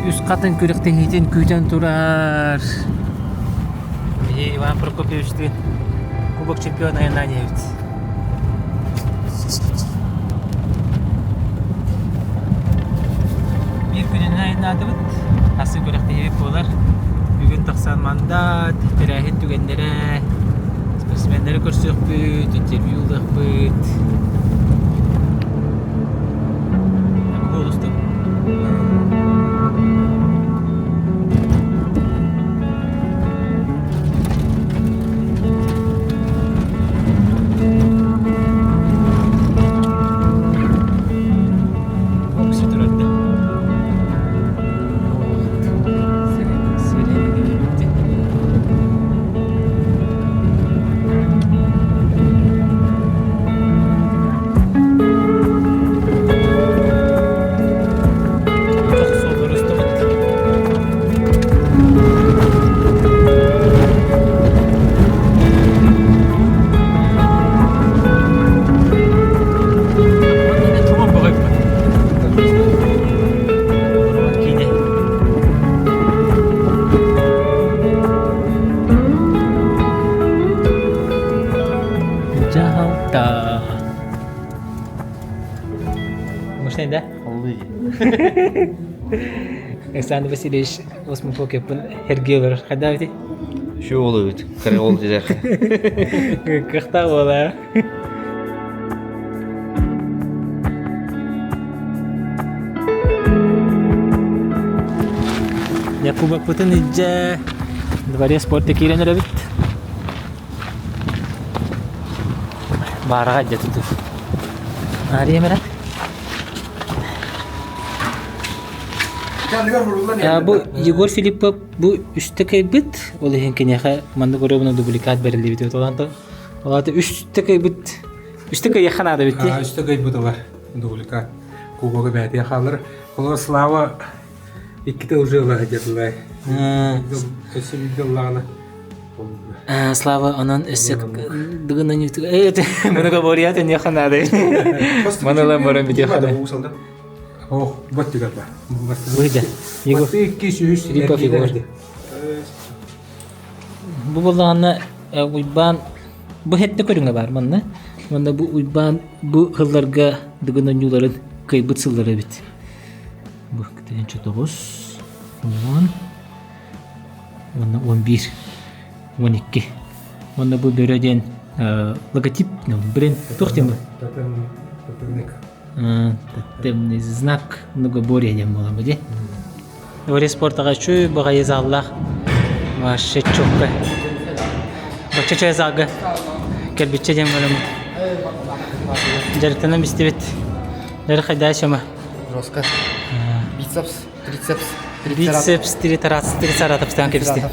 Үс хатын күрэхтэһиитин күүтэн турар. Биһи Иван Прокопьевичтыын Кубок чемпиона айаннаан иһэбит. Биир күнүнэн айаннаатыбыт. Асы күрэхтэһиибит буолар. Бүгүн тахсан мандат, тэрээһин түгэннэрэ, спортсменнары көрсүөхпүт, интервью ылыахпыт. Дьаһалта. Может, да? Александр Васильевич Осмопокеппын эргиэ олорор. Хайдах эбитий? Şu ол эбит. Кыра ол дилер. Кыахтаах буолаа. Якубаппытын илдьэ дворец спорта киирэн эрэбит. Баараҕа дьэ туту. Ария мэрэ. Бу Егор Филиппов бу үстэ кыайбыт, ол иһин киниэхэ маннык оруобуна дубликат бэриллибит. Ол аата үстэ кыайбыт, үстэ кыайыахха наада эбит дии. Үстэ кыайбыт ылар дубликат. Кубогы бээтиэ хаалар. Олор Слава иккитэ уже ыла сылдьар Өссө биирдэ ыллаҕына Слава онон өссө дыгын Многоборье тэньиэхэ наада. Маныла морон бүтүөхэ наада. Ох, баттыгар ба. Выйда. Егор. 203 Филиппов Егор. Бу буллаҕына Уйбаан бу хэтте көрүҥэ бар манна. Манна бу Уйбаан бу сылларга дыгын оонньууларын кыайбыт сыллара эбит. Бу 19, 10, уонна 11, 12. Уонна бу бөрө диэн логотип, бренд туох диэн бу? Тотемный знак многоборья диэн буолар бу дии. Дворец спортаҕа үчүгэй баҕайы заллаах вообще чётко. Бачча чай залга кэлбиччэ диэн баран дьарыктанан истибит. Дьарык хайдаа сема? Жестко. Бицепс, трицепс, Бицепс, трицератопстан кэбисти.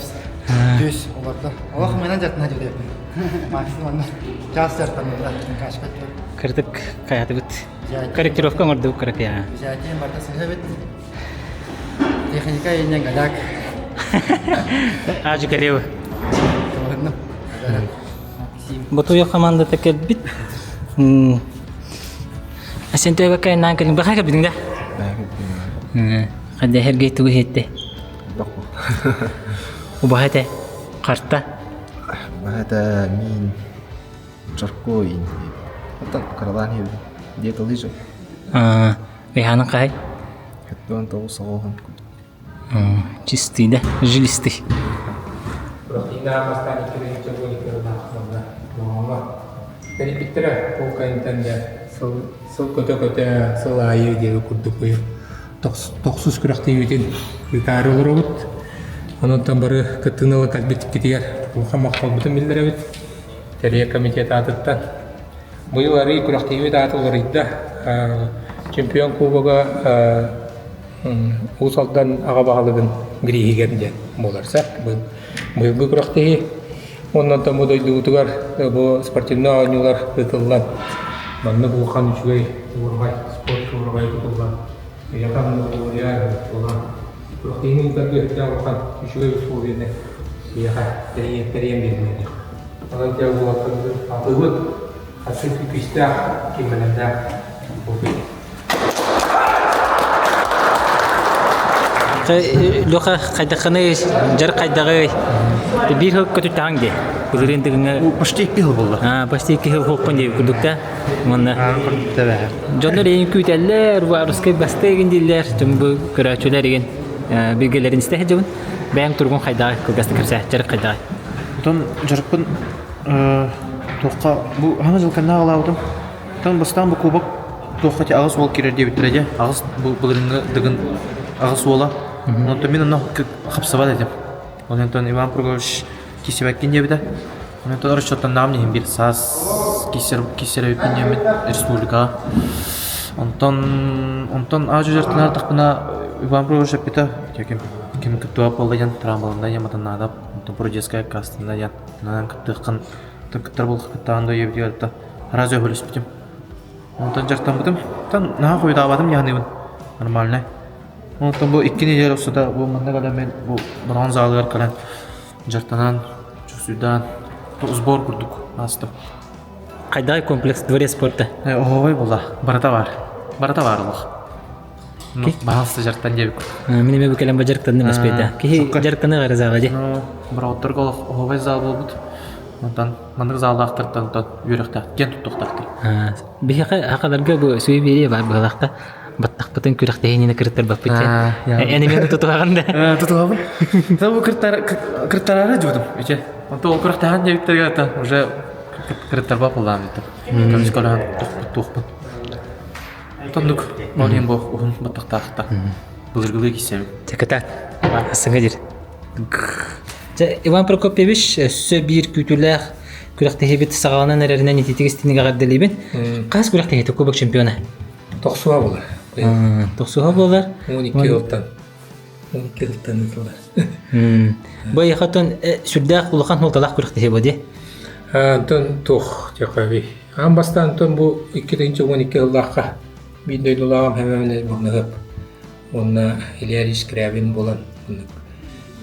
Түс олордо. Олох менен жартына жүрдү. Максим онно час жартанында кашка. Кырдык каятыбыт. Корректировка оҥордубут кыракыйа. Взятием барда сыһабыт. Техника иннен гадак. Ажы кэлиэбы. Ботуя командата кэлбит. Сен төбө кайнаан кэлин баха кэлбитиҥ да? Ханде хергей тугу хетте? Убаха этэ. Карта. Баһата мин чорко ин. Оттон каралаан хебин. Диэт ылыжы. Ыйаанын хай? 79 оҕоһун Чистый да, жилистый. Протеиннаах бастаан икки тыһыынча уонна Моҥоҥо тэрийбиттэрэ ол кэнниттэн дьэ сыл сыл көтө-көтө сыл аайы диэри курдук быйыл тохсус күрэхтэһиибитин ыытаары олоробут. Онон бары кыттыыны ыла кэлбиккитигэр улахан махталбытын биллэрэбит. Тэрийэр комитет аатыттан Быйыл арыый күрэхтэһиибит аата уларыйда. Чемпион кубога Уус Алдан аҕа баһылыгын бирииһигэр диэн буолар сөп. Быйылгы күрэхтэһии. Онон бу дойдубутугар бу спортивнай оонньуулар ыытыллан маннык улахан үчүгэй уурҕай спорт уурҕайа тутуллан Ятан буолан күрэхтэһиини ыытарга өттөөх улахан үчүгэй условияны биһиэхэ тэрийэн тэрийэн биэрдилэр. Онон дьэ уолаттарбытын атыыбыт хасыы күүстээх киммэлэрдээх буолбут. Леха хайдаххыный, дьар хайдаҕый? Биир сыл көтүттэҕиҥ дии. Былырыын дыгыҥҥа Почти икки сыл буолла. Аа, почти икки сыл хуоппун дии курдук да. Уонна дьоннор эйин күүтэллэр, русский бастыгын дииллэр, дьон бу көрөөччүлэр игин билгэлэрин истэ сылдьабын. Бэйэҥ тургун хайдаҕый, кылгастык кэпсээ, дьарык хайдаҕый? Отон дьарыкпын туохха бу хаҥа жыл кэннэ аҕалаабытым. Оттон бастаан бу кубок туохха ити аҕыс уол киирэр диэбиттэрэ дьэ. Аҕыс бу былырыыҥҥы Дыгын аҕыс уола. Онтон мин онно хапсыбат этим. Онтон Иван Прокофьевич киирсибэккин диэбитэ. Онтон расчеттаннаҕым иһин биир саас киирсэр киирсэр эбиппин диэммин республикаҕа. Онтон онтон аадьу дьарыктанаатахпына Иван Прокофьевич эппитэ ким ким кыттыбат буолла диэн травмаланна диэн матаннаадап онтон продетская аккаастанна диэн наан кыттыаххын кыттар буоллахха кыттаҕын да ийэбитигэр да Разве өһүлэспитим. Онтон дьарыктаммытым. Оттон наһаа хойутаабатым дьаһаныыбын. Нормальный. Онтон бу икки неделя устата бу манна кэлэн мен бу Бороҕон залыгар кэлэн дьарыктанан, чувствуйдаан, сбор курдук аастым. Хайдай комплекс дворец спорта? Оһоҕой була. Барыта бар. Барыта бар олох. Ну, баһалста дьарыктан диэбик. Мин эмиэ бу кэлэн бу дьарыктанным эспиэдэ. Киһи дьарыктаныах эрэ зала дии. Бороҕотторго олох оһоҕой зал буолбут. Онтон маннык заллаахтартан онтон үөрэхтээх киэн туттуохтаахтар. Биһиэхэ хахаларга бу сүүй биэрии баар быһалаахта баттахпытын күрэхтэһиинин кырыттарбаппыт эн эмиэ тутуһаҕын да тутуһабын бу кырыттараары дьубутум иче онто ол күрэхтэһэн диэбиттэргэ это уже кырыттарбап буоллаам диттим көмүс көлөһөн туохпун Тоннук ол бу уһун баттахтаахта былыргылыы киссэбин. Чаката сыҥа дир. Дьэ, Иван Прокопьевич өссө биир күүтүүлээх күрэхтэһиибит саҕаланан эрэринэн ититик истиҥник эҕэрдэлиибин. Хас күрэхтэһиитэ Кубок чемпиона? Тохсуһа буолар. Тохсуһа буолар. 12 сылтан. 12 сылтан ыытыллар. Бу эйиэхэ сүрдээх улахан суолталаах күрэхтэһии бу дии. Антон туох диэххэ Аан бастаан онтон бу 2012 сыллаахха биир дойдулааҕым Хэмэмэнэ Бурнаһыап уонна Илья Ильич Скрябин буолан маннык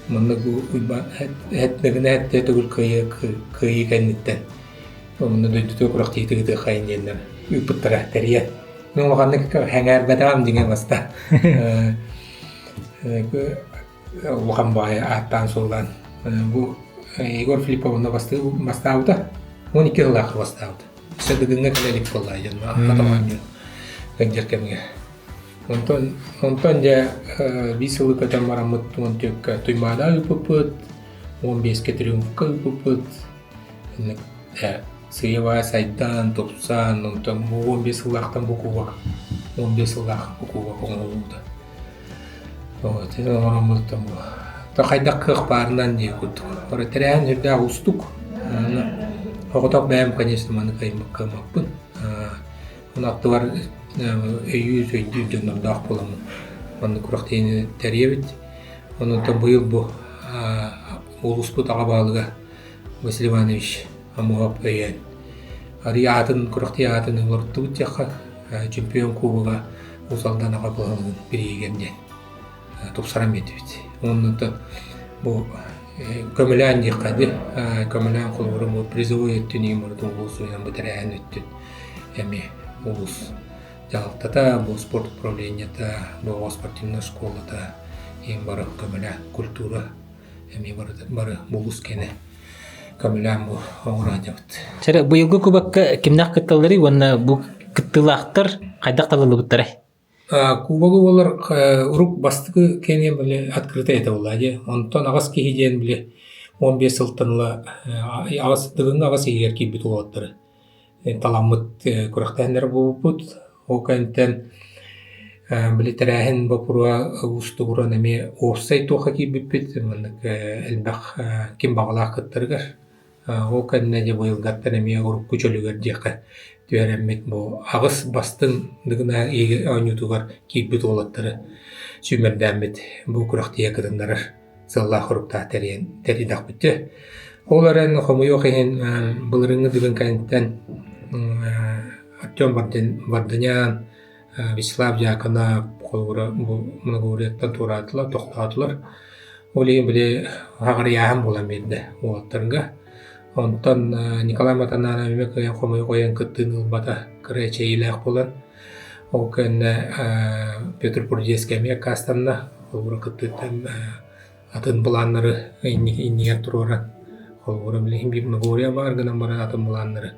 маннык Уйбаан эһэтнэгинэ эһэттэ төгүл кыайыы кыайыы кэнниттэн онно дойдутугар күрэхтэһиитэ ыытыаххайын диэннэр ыыппыттара тэрийэн. Мин улаханнык сэҥээрбэтэҕим дьиҥэ баста. Улахан баайы ааттаан-суоллаан бу Егор Филипповна бастаабыта 12 сыллаахха бастаабыта. Өссө Дыгыҥҥа кэлэ илик буолла дьон атамаан дьон ыалдьар кэмҥэ. Онтон онтон дьэ биир сылы көтөн бараммыт 14-кэ Туймаада ыыппыппыт, 15-кэ Триумфка ыыппыппыт. Сыыйа сайдан, тупсан, онтон 15 сыллаахтан бу кубок 15 сыллаах бу кубок оҥоһуллубута. Хайдах кыах баарынан дии курдук. Тэрээһин сүрдээх уустук. Оҕотох бэйэм, конечно, маны кыаммаппын. Ону аттыбар өйүүр, өйдүүр дьоннордоох буоламмын маннык күрэхтэһиини тэрийэбит. Онон быйыл бу улууспут аҕа баһылыга Василий Иванович Амуһап өйөөн арый аатын күрэхтэһии аатын уларыттыбыт диэххэ чемпион кубога Уус Алдан аҕа баһылыгын бирииһигэр диэн тупсаран биэрдибит. Оннуттан бу көмөлөөн диэххэ дии көмөлөөн холобура бу призовой өттүн иһин барытын улуус уйан бу тэрээһин өттүн эмиэ улуус дьаһалтата, бу спорт управлениета, бу спортивнай школата иһин бары көмөлөөн культура эмиэ бары бары улуус кэнэ көмөлөөн бу оҥоро сылдьабыт. Чэ, быйылгы кубокка кимнээх кытталларый уонна бу кыттыылаахтар хайдах талыллыбыттарай? Кубогы буолар урук бастакы кэниэ били открытый этэ буолла дии. Онтон аҕыс киһи диэн били 15 сылтан ыла аҕыс Дыгыҥҥа аҕыс иһигэр киирбит уолаттары таламмыт күрэхтэһиннэр буолбуппут. Ол кэнниттэн били тэрээһин боппуруоһа уустугуран эмиэ уопсай туохха киирбиппит маннык элбэх ким баҕалаах кыттарыгар. Ол кэннэ дьэ быйылгаттан эмиэ урукку чөлүгэр диэххэ түһэрэммит бу аҕыс бастыҥ Дыгына оонньуутугар киирбит уолаттары сүүмэрдээммит бу күрэхтэһиигэ кытыннарар сыаллаах соруктаах тэрийэн тэрийдэхпит дьэ. Ол эрэн хомойуох иһин былырыыҥҥы Дыгын кэнниттэн Артем Варданян, Вячеслав Дьяконов холобура бу многоборьеттан туораатылар, тохтоотулар. Ол иһин били хаҕарыйааһын буолан биэрдэ уолаттарга. Онтон Николай Матананов эмиэ кыайан хомойуох ойон кыттыыны ылбата, кыра эчэйиилээх буолан. Ол кэннэ Петр Пурдецкий эмиэ аккаастанна. Холобура кыттыыттан атын былааннары иннигэр туруоран, холобура билигин биир Многорье баар гынан баран атын былааннары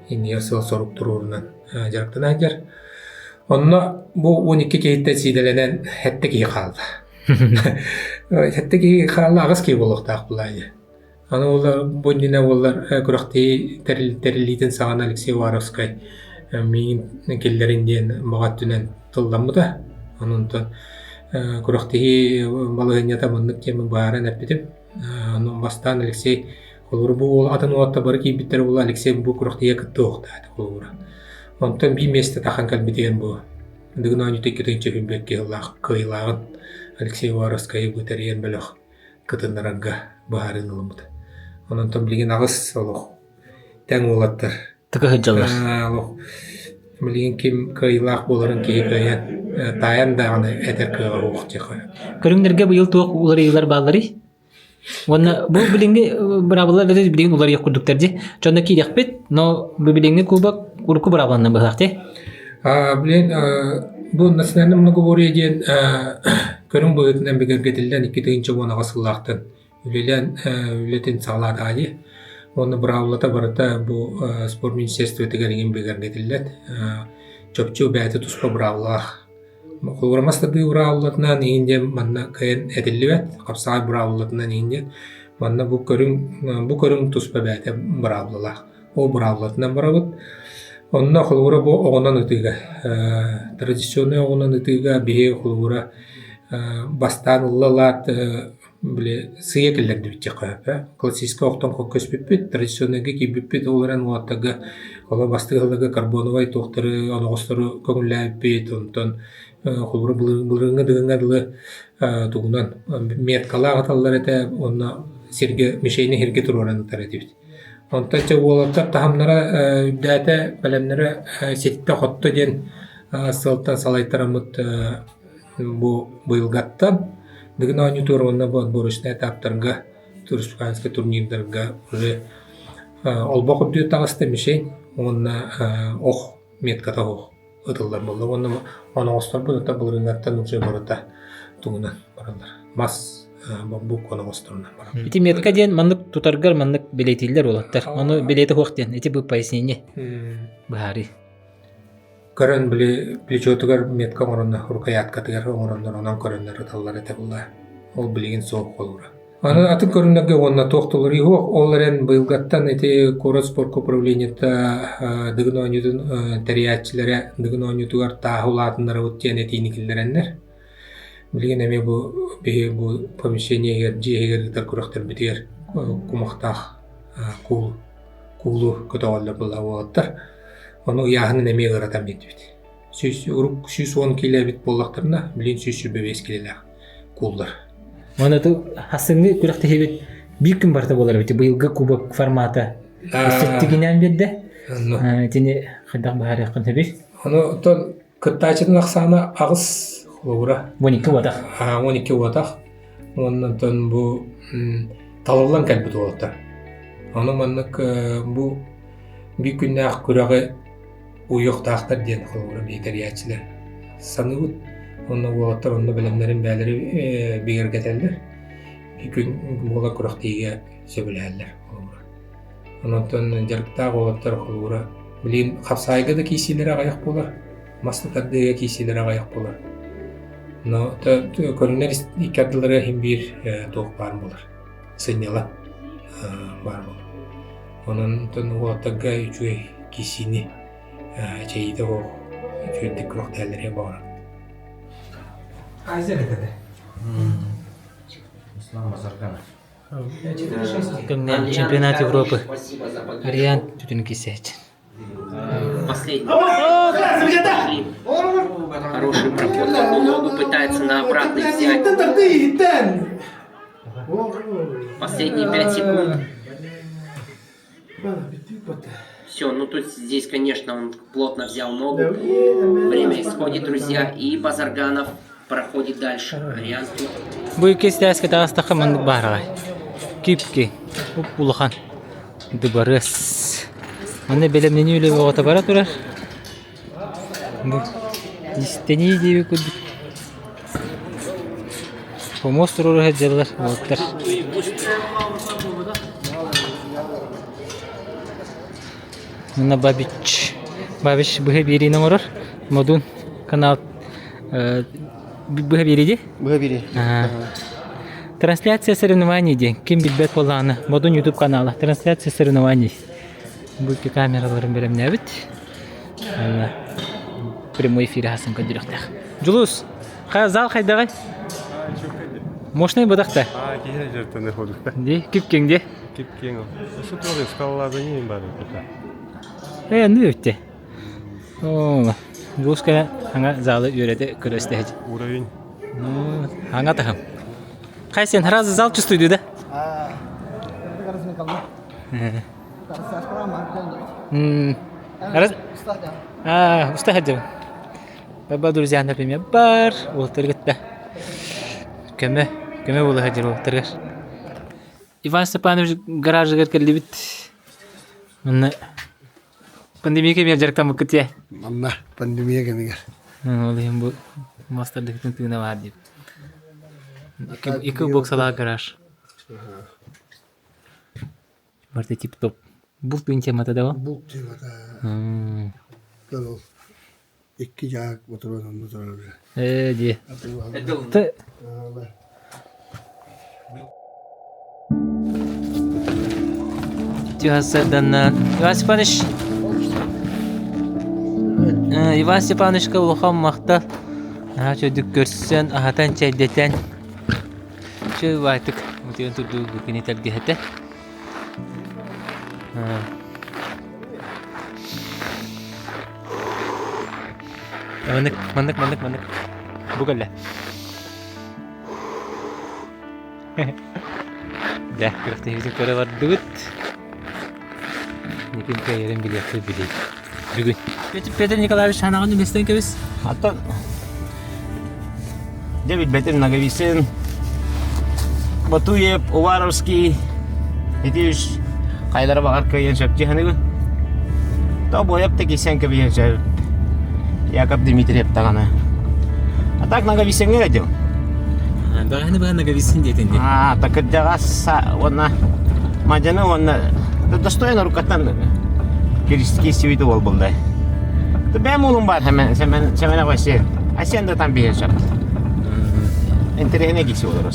иннигэр сыал-сорук туруорунан дьарыктана сылдьар. Онно бу 12 киһиттэн сиидэлэнэн сэттэ киһи хаалла. Сэттэ киһи хаалла, аҕыс киһи буолуохтаах былаанньа. Аны ол бу иннинэ буоллар күрэхтэһии тэриллиитин саҕана Алексей Уваровскай миигин киллэрин диэн баҕа өттүнэн тылламмыта. Онон күрэхтэһии балаһыанньата маннык диэн быһааран эппитим. Ону бастаан Алексей холобура бу уол атын уолаттар бары киирбиттэрэ буолла Алексей бу күрэхтэһиигэ кыттыахтаах этэ холобура. Онтон биир миэстэ тахан кэлбитигэр бу Дыгын оонньуута 2 сыллаах кыайыылааҕын Алексей Уваровскайы бу тэрийэр бөлөх кытыннарарга быһаарыыны ылыммыта. Онон билигин аҕыс олох тэҥ уолаттар. Тыка сылдьаллар. Олох билигин ким кыайыылаах буоларын киһи кыайан таайан даҕаны этэр кыаҕа суох диэххэ. Көрүҥнэргэ быйыл туох уларыйыылар баалларый? Уонна бу билиҥҥи быраабылалар билигин уларыйыах курдуктар дии. Дьонно киириэхпит, но бу билиҥҥи кубок урукку быраабыланан быһыах дии. Билигин бу национальное многоборье диэн көрүҥ быһыытынан бигэргэтиллэн 2018 сыллаахтан үлэлээн үлэтин саҕалаатаҕа дии. Уонна быраабылата барыта бу спорт министерствотыгар иҥин бигэргэтиллэн чопчу бэйэтэ туспа быраабылалаах. Холобура мас тардыы быраабылатынан иҥин диэн манна кыайан этиллибэт, хапсаҕай быраабылатынан иҥин диэн манна бу көрүҥ бу көрүҥ туспа бэйэтэ быраабылалаах. Ол быраабылатынан барабыт. Онно холобура бу оҕунан ытыыга традиционнай оҕунан ытыыга биһи холобура бастаан ылла-ылаат били сыыйа киллэрдибит диэххэ сөп ээ. Классическай охтон көспүппүт, традиционнайга киирбиппит, ол эрэн уолаттарга холобура бастакы сылларга карбоновай туохтары, оноҕостору көҥүллээбиппит, онтон холобура былырыыҥҥы дыгыҥҥа дылы тугунан меткалаах ыталлар этэ уонна сиргэ мишени сиргэ туруоран ытар этибит. Онтон дьэ уолаттар таһымнара үрдээтэ, бэлэмнэрэ ситтэ-хотто диэн сыалтан салайтараммыт бу быйылгаттан Дыгын оонньуутугар уонна бу отборочнай этаптарга республиканскай турнирдарга уже олбох үрдүгэр таҕыста мишень уонна ох метката ох ытыллар буолла уонна оноҕосторбут ата былырыыҥҥаттан уже барыта тугунан бараллар мас бамбук оноҕосторунан бараллар. Ити метка диэн маннык тутаргар маннык билиэтииллэр уолаттар. Ону билиэтэ суох диэн ити бу пояснение быһаарыы. Көрөн били плечотугар метка оҥороннор рукояткатыгар оҥороннор онон көрөннөр ыталлар этэ буолла. Ол билигин суох буолура. Аны атын көрүҥнэргэ уонна туох толоруу суох. Ол эрэн быйылгаттан ити куорат спорка управлениета Дыгын оонньуутун тэрийээччилэрэ Дыгын оонньуутугар тааһы улаатыннарабыт диэн этиини киллэрэннэр. Билигин эмиэ бу биһи бу помещение иһигэр дьиэ иһигэр ыытар күрэхтэрбитигэр кумахтаах куул куулу көтөҕөллөр буолла уолаттар. Ону ыйааһынын эмиэ ыаратан биэрдибит. Урук 110 киилэ эбит буоллахтарына, билигин 125 киилэлээх кууллар. Уонна ту хасыҥҥы күрэхтэһиибит биир күн барыта буолар эбит. Быйылгы кубок формата ситтигинэн биэрдэ. Итини хайдах быһаарыаххын сөбүй? Ону оттон кыттааччытын ахсаана аҕыс холобура. 12 уотах. 12 уотах. Уонна оттон бу талыллан кэлбит уолаттар. Ону маннык бу биир күннээх күрэҕи уйуохтаахтар диэн холобура биэтэрийээччилэр саныыбыт. Онно уолаттар онно бэлэмнэрин бээлэри бигэргэтэллэр. Күн буола күрэхтиигэ сөбүлэһэллэр холобура. Онон дьарыктаах уолаттар холобура билигин хапсаайга да киирсиилэрэ аҕыйах буолар, мас да тардыыга киирсиилэрэ аҕыйах буолар. Но көрүҥнэр икки ардылара иһин биир туох баар буолар, сынньалаҥ баар буолар. Онон уолаттарга үчүгэй киирсиини эчэйиитэ суох үчүгэйдик күрэхтэһэллэригэр баҕарабын. Азия этэ. Ислам Базарганов. Чемпионат Европы. Ариан түтүн кисээч. Последний. Хороший проход. Ногу пытается на обратный взять. Последние 5 секунд. Все, ну тут здесь, конечно, он плотно взял ногу. Время исходит, друзья, и Базарганов проходит дальше. Ариан тут. Бу иккис таҕыстахха маннык баараҕай. Кипки улахан дыбарыас. Манна бэлэмнэнии үлэ бөҕөтө бара турар. Бу истэнии диэби курдук. Помост туруору сылдьаллар уолаттар. Манна Бабич Бабич быһа биэриини оҥорор. Модун канал быһа биэрии дии? Быһа биэрии. Трансляция соревнований диэн. Ким билбэт буоллаҕына, Модун YouTube канала. Трансляция соревнований. Бу икки камераларын бэлэмнээбит. Прямой эфир аһасын көрдөрүөхтээх. Дьулус, зал хайдаҕай? Мощный быдахта. А, киһи дьертаны ходукта. Ди, кип-киэҥ ди. Кип-киэҥ. Осы туох скалалазание бар это. Э, ну өттө. О, Дьулус кэлэн хаҥа залы үөрэтэ көрөстө. Уровень. Ну, хаҥа таһым. Хай сен сразу зал чувствуйду да? Раз... Уста сылдьабын. Баба друзья, например, бар. Уолтар кытта. Көмө, көмө буола сылдьар уолтарыгар. Иван Степанович гаражыгар кэллибит. Манна пандемия кэмигэр дьарыктаммыккыт ээ. Манна пандемия кэмигэр. Ол иһин бу мастардыгытын тыына баар дип. Икки боксалаах гараж. Барыта тип-топ. Булт күн темата да Булт темата. Ол икки дьаак ботуруон онно турар. Ээ дии. Түһасарданнан Иван Степанович Иван Степановичка улахан махтал. Наһаа үчүгэйдик көрсөн, аһатан, чэйдэтэн Үчүгэй баайтык утуйан турдуу кини тэлгэһэтэ. Маннык, маннык, маннык, маннык. Бу кэллэ. Дьэ, күрэхтэһиибитин көрө бардыбыт. Никин кыайарын билиэхпит билий. Бүгүн. Петр Николаевич ханаҕын үлэстэн кэбис. Аттан дьэ билбэтим Ноговицын, Батуев, Уваровский ити үс хайалара баҕар кыайыан сөп дии саныыбын. Тобоев да киирсэн кэбиһиэн сөп. Яков Дмитриев даҕаны. А так Ноговицыҥҥа эрэ дьыл. Бэҕэһэни быһа Ноговицын диэтин дии. А, такырдьаҕас уонна мадьаны уонна достойно рукаттан киирсибит уол булда. Бэм уолум бар Сэмэн Сэмэн Сэмэн Василий. Асен да там биһир сөп. Интэриэһинэй киси олорор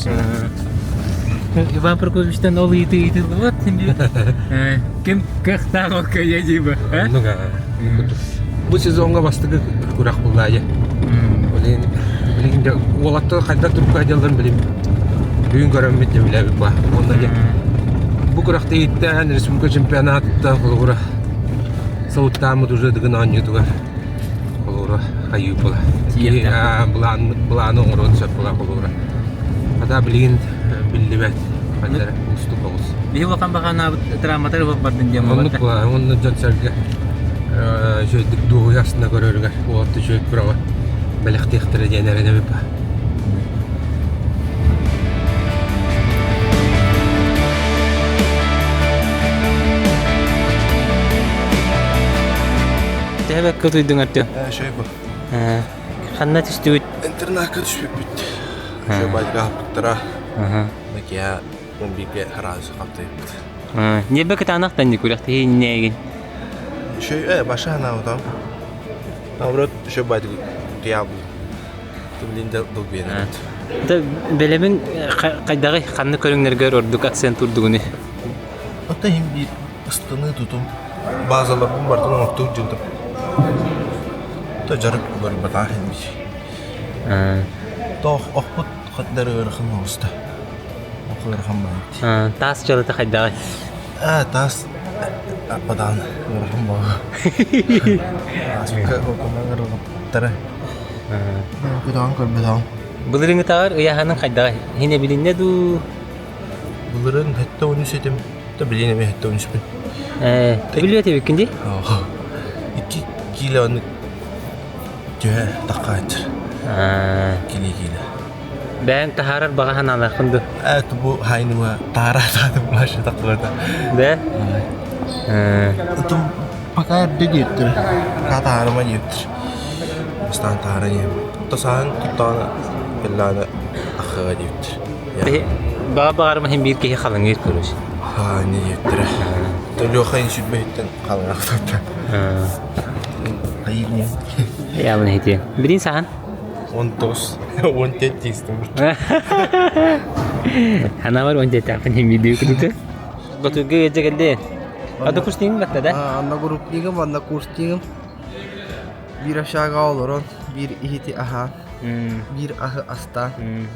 Иван Прокопьевичтан ол ыйытыы ыйытыллыбат Ким кыахтаах ол кыайа дии Бу сезоҥҥа бастакы күрэх буллаайы. Билигин билигин дьэ уолаттар хайдах турукка сылдьалларын билим бүгүн көрөммүт дьэ билэбит ба. Уонна дьэ бу күрэхтэһииттэн республика чемпионатыттан холобура сылыктааммыт уже дыгын оонньуутугар холобура хайыы була. Былаан былааны оҥоруон сөп була холобура. Хата билигин биллибэт. Ханна уустук оҕус. Биһи улахан баҕанаабыт травматар ылып бардын диэн Оннук буолар. Онно дьон сэргэ үчүгэйдик дуоһуйа астына көрөрүгэр уолатта үчүгэй күрэҕи бэлэхтиэхтэрэ диэн эрэнэбит. Төһө бэккэ утуйдуҥ Артем? Шөй бу. Ханна түстүгүт? Интернакка түспүппүт. Шөй байга аппыттара. Накия 11-ге хараасы хаптайбыт. Ньиэбэ кытаанах данни күрэхтэһии иннээгин. Шөй э баша ханаабытам. Наоборот, шөй байдык тыябыл. Тымлин да долгуйанабыт. Да бэлэмин хайдаҕый ханна көрүҥнэргэр ордук акцент турдугуну? Ота иһин биир ыстаны тутум базаларбын барытын оҥортуу дьылдым. То дьарык уларыйбатах инбит. Тоох охпут хатдар ыарахан оҕуста. Ох ыарахан баайт. Таас дьалата хайдаҕый? Аа, таас аппадаан ыарахан буолла. Ааспыкка окуман ыраҕыттара. Көтөҕөн көрбөтөҕүм. Былырыҥҥытааҕар ыйааһының хайдаҕый? Иһин эбилиннэ дуу? Былырыын 73 этим. Да билин эмиэ 73-пүн. Ээ, билиэ этибиккин дии? 2 килоны түһэ таххааччы. Кили кило. Бэйэҥ таһаарар баҕа санаалааххын дуу? Ээ, бу хайнуга таара таатым маша таххыта. Да? Утум пока эрдэ диэттэр. Пока таһаарыма диэттэр. Бастаан таһаара диэм. Тосаан туттаҕына кэллэҕинэ ах. тахыга диэбиттэр. Баҕа баҕарым иһин биир киһи халыҥыыр көрүс. Haa, не диэбиттэрэ. Леха ин сүрбэһиттэн халыҥаахтата. Айыын. Яабын иһитиэн. Билин сахан? 19, 14 тиистим. Анавар 17 апын хим видео күдүтэ. Готуга ежа келди. Ада курстиҥ батта да? Анна группнигым, анна курстиҥым. Биир общага олорон, биир иһити аһаан, биир аһы астаан.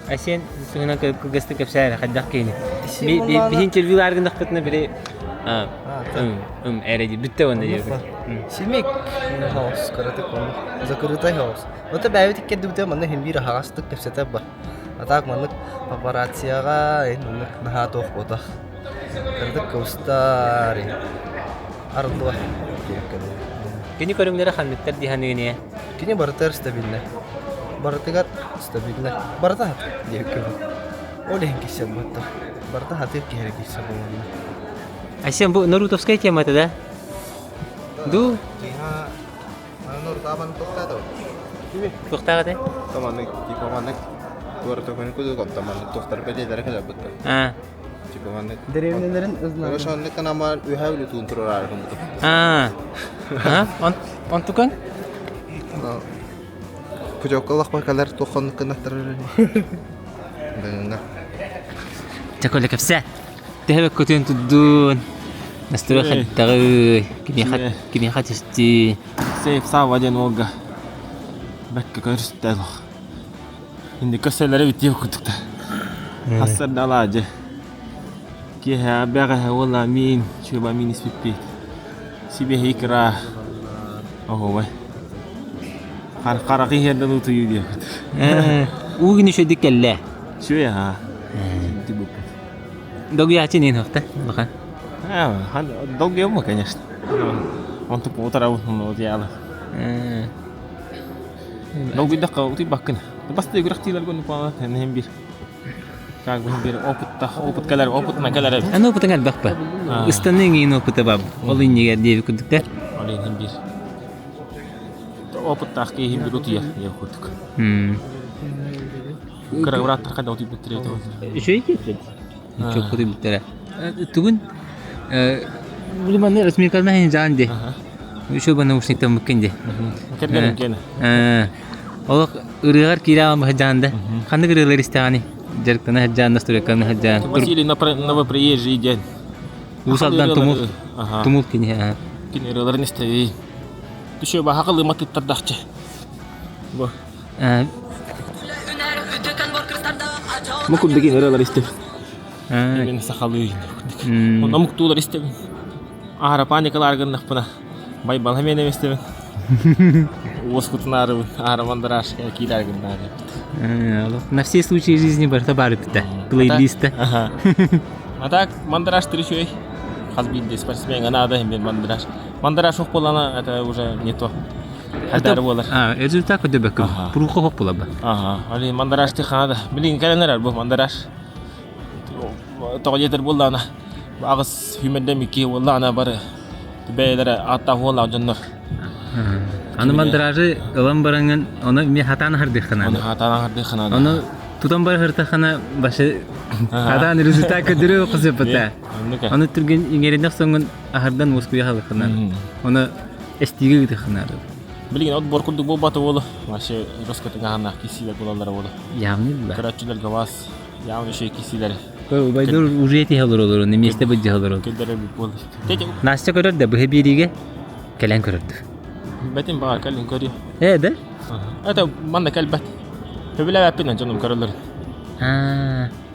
Айсен туһунан кылгастык кэпсээр хайдах киһини. Биһи интервью гыннахпытына били эрэ бүттэ уонна диэбит. Симик хаос кыратык онно закрытай хаос. Ота бэйэбит иккэрдибитэ манна иһин биир аһаҕастык кэпсэтэр бар. А так маннык папараццияҕа маннык наһаа туох буотах. Кыратык кыбыстар арыллыбат Кини көрүҥнэрэ ханныктар дии саныгын Кини барытыгар стабильнай. Барытыгар стабильнай. Барыта хатыр диэбиккэ Ол иһин киссэ буотта. Барыта хатыр киһи киссэ буолуонна. Айсен бу Нарутовская темата да? Ду? Туохтаах этэй? Таманнык, типа маннык туора төкөнү кудук таманнык туохтар бэлиэлэрэ кэлэрбиттэр. Аа. Типа маннык. Дэриэбинэлэрин ызнаа. Ошоннук канамар үһэ үлүтуун турар кымбытым. Аа. Аа, онтукан? Путевкалах бакалар туоххоннук кынаттарар. Дыңга. Чаколя кэпсэ. Төһө көтүөн турдун. Настрой хаттаҕый. Кимиэхэ кимиэхэ түстүү. Сейф Сава диэн уолга бэккэ көрүстэ олох. Инди көсөлөрө бүтүө курдукта. Хассарда алаадьы. Киэһэ бэҕэһээ уола миин, чуба миин испиппит. Сибиэһэй икра. Оһуобай. Харахы иһэрдэн утуйуу диэбит. Уу гини үчүгдүк кэллэ. Үчүгэй аһаа. Тибуппут. Долгуйааччы нин хохта улахан. Долгуйамма, конечно. Онтук утарабын утуйаалы. Долгуйдахха утуйбаккын. Басты күрэхтиилэргэ оннук иһин биир. Как бы биир опытта опыт кэлэр опытынан кэлэр эбит. Аны опытың элбэх ба. Ыстаныы иҥиин опыта ба. Ол иннигэр диэби курдук да. Ол иһин биир. Опыттаах киһи биир утуйар диэн курдук. Кыра бырааттар хайда утуйбуттар эбит. Үчүгэй киһи. Чөккө утуйбуттара. Тугун Бу размеркална хин жаан ди. Үчү бана наушниктан муккин ди. Кэргэним киэнэ. Олох ырыаҕар киирэ аҕам жаанда. Ханнык ырыалар истэҕиний? Дьарыктана сылдьаан, настройкалана сылдьаан. Василий Новоприезжий диэн. Уус Алдан Тумул. Тумул кини. Кини ырыаларын истэбин. Түшө баха кылыма тыттардахчы. Бу. Бу курдук ырыалар истэбин. Мен сахалыы. Онно омуктуулар истэбин. Аара паникалаар гыннахпына байбал эмиэ истэбин. Уоскутунаарыбын аара мандараш киирээр гыннаары. На все случаи жизни барыта баар эбит плейлиста. А так мандараш үчүгэй. Хас биирдии спортсменга наада мен мандараш. Мандараш ох буолана это уже не то. Хайдары буолар. А, результат көдөбөккө. Пуруха хох буолаба. Ага, али мандараш ти хаада. Билин кэлэнэр бу мандараш. Тоҕо диэтэр буоллаҕына аҕыс сүүмэрдэм икки буоллаҕына бары бэйэлэрэ ааттаах уоллаах дьоннор. Аны мандражы ылан бараҥын ону эмиэ хатаан аһардыаххына. Ону хатаан аһардыаххына. Ону тутан бара сыртаххына башы хатаан результат көрдөрүө кызыппыта. Ону түргэн иҥэринэх соҥун аһардан уоскуйа халыххына. Ону эстиигэ ыытыаххына. Билигин от бор курдук буолбата буолу. Вообще роскотыгаһаннаах киссиилэр буолаллара буолу. Явный да. Көрөөччүлэргэ вас явно еще киссиилэр. Убайдор уже этиһэ олоролору, на месте быдьа олоролор. Настя көрөр да быһа биэриигэ кэлэн көрөрдү. Бэтин баҕар кэлин көрүө. Ээ да? Это манна кэлбэт. Сөбүлээбэппин дьонум көрөллөр.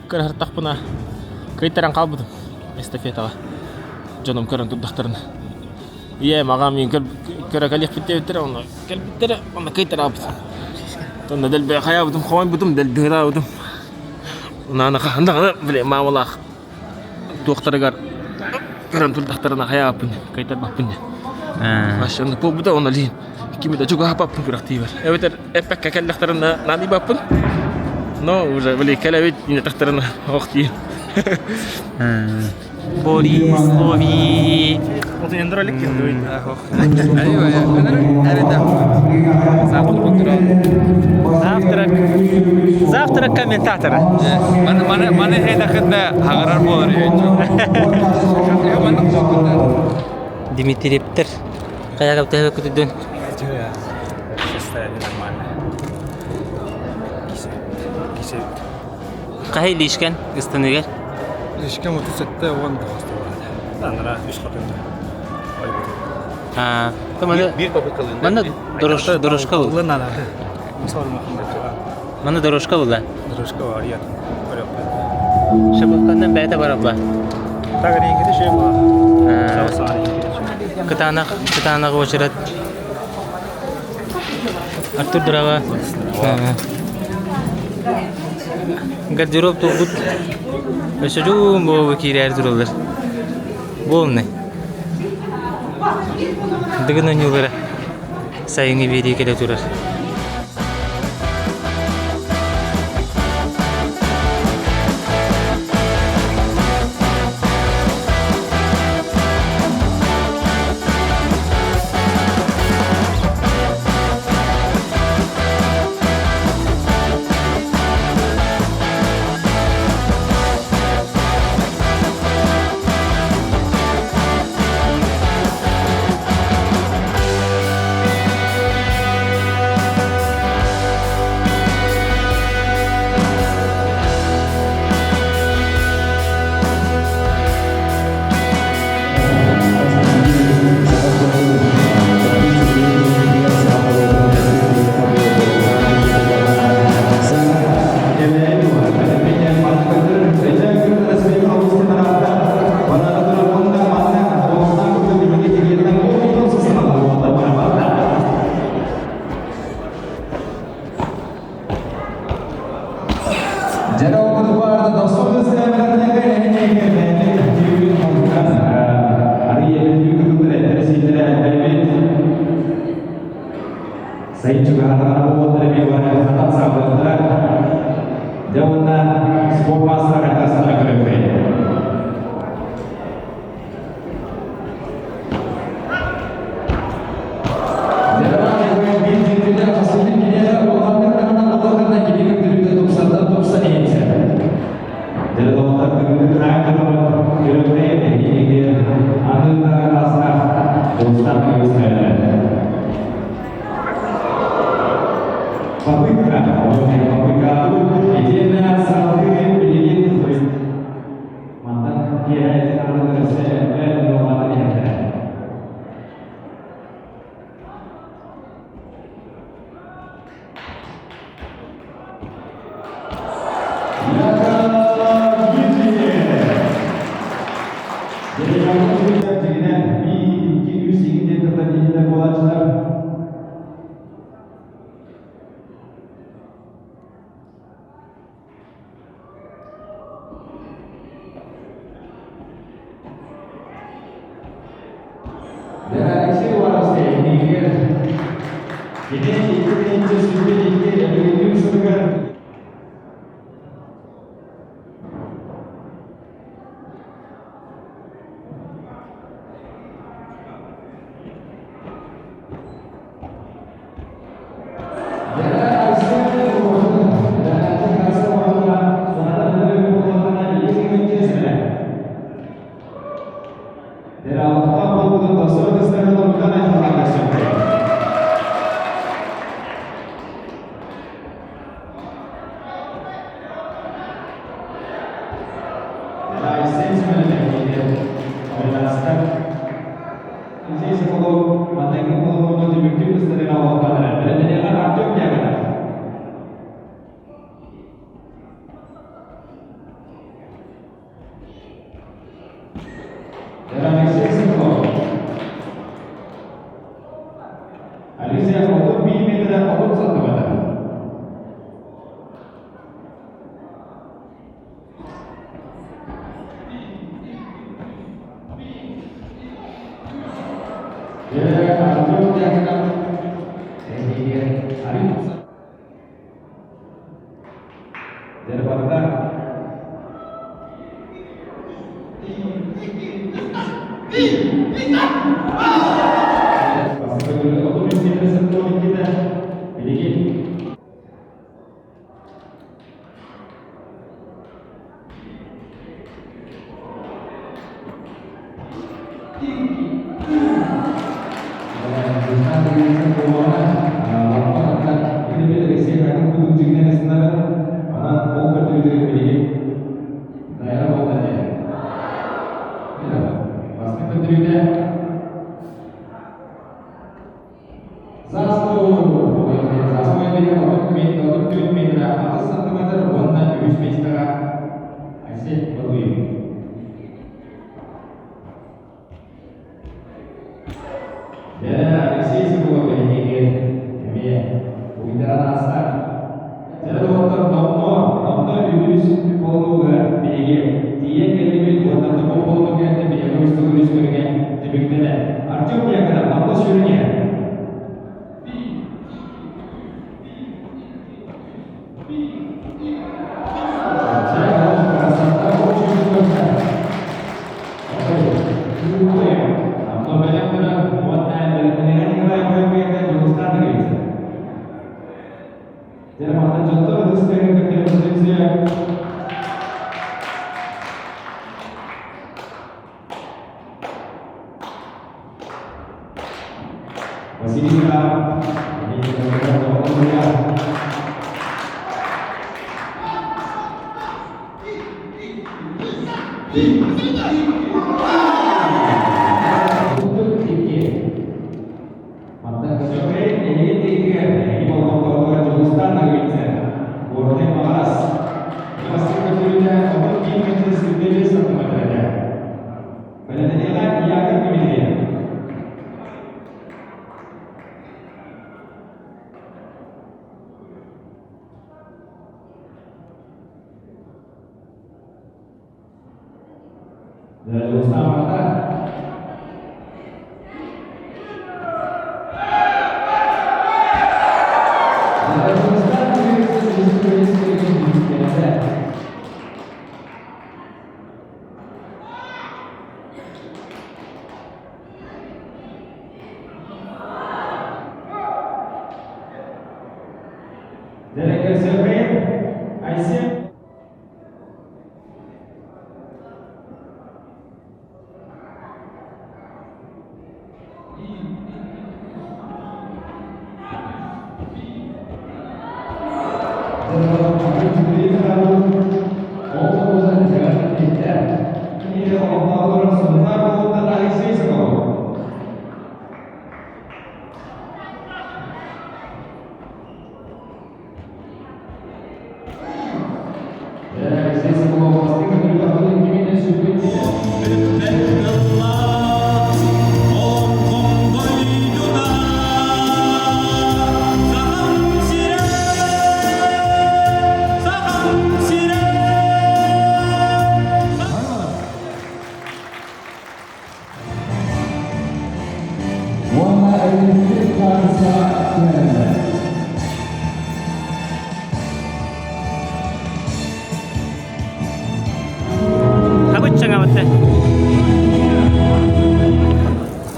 Көрө кыйтаран хаалбытым эстафетаҕа. Дьонум көрөн турдахтарына. Ийэм, аҕам миин көрө кэлиэхпит диэбиттэрэ, онно кэлбиттэрэ, онно кыйтараабытым. Онно дэлби хайаабытым, хомойбутум, дэлби ыраабытым. Наана хаһан даҕаны, били, маамалаах туохтарыгар көрөн турдахтарына хайаабыппын, кыйтарбаппын диэн. Вообще буолбута, онно лиин кими да чугаһаппаппын күрэхтиибэр. Эбэтэр эппэккэ кэллэхтэринэ наадыйбаппын. Но уже, били, кэлэбит, инэтахтарына ох диэн. Борис, лови! Завтрак. Завтрак комментатора. Маны маны хедахытна хагарар болар Дмитриевтер. Кая каптыһы күтүдүн. Состояние нормально. Кахай лишкен ыстаныгар. Лишкен 37 он Анара үс хатында. А, маны Бир попыткалында. Маны дорожка дорожка был. Маны дорожка була. Дорожка бар я. Шабыккандан бәйті барабла. Так ренгеде şey була. Кытаанах кытаанах очерет. Артур Драва. Гардероб толбут. Өсө жуун болу киирээр туралар. Болны. Дыгын ойнуулара сайыҥҥы биэрии кэлэ турар.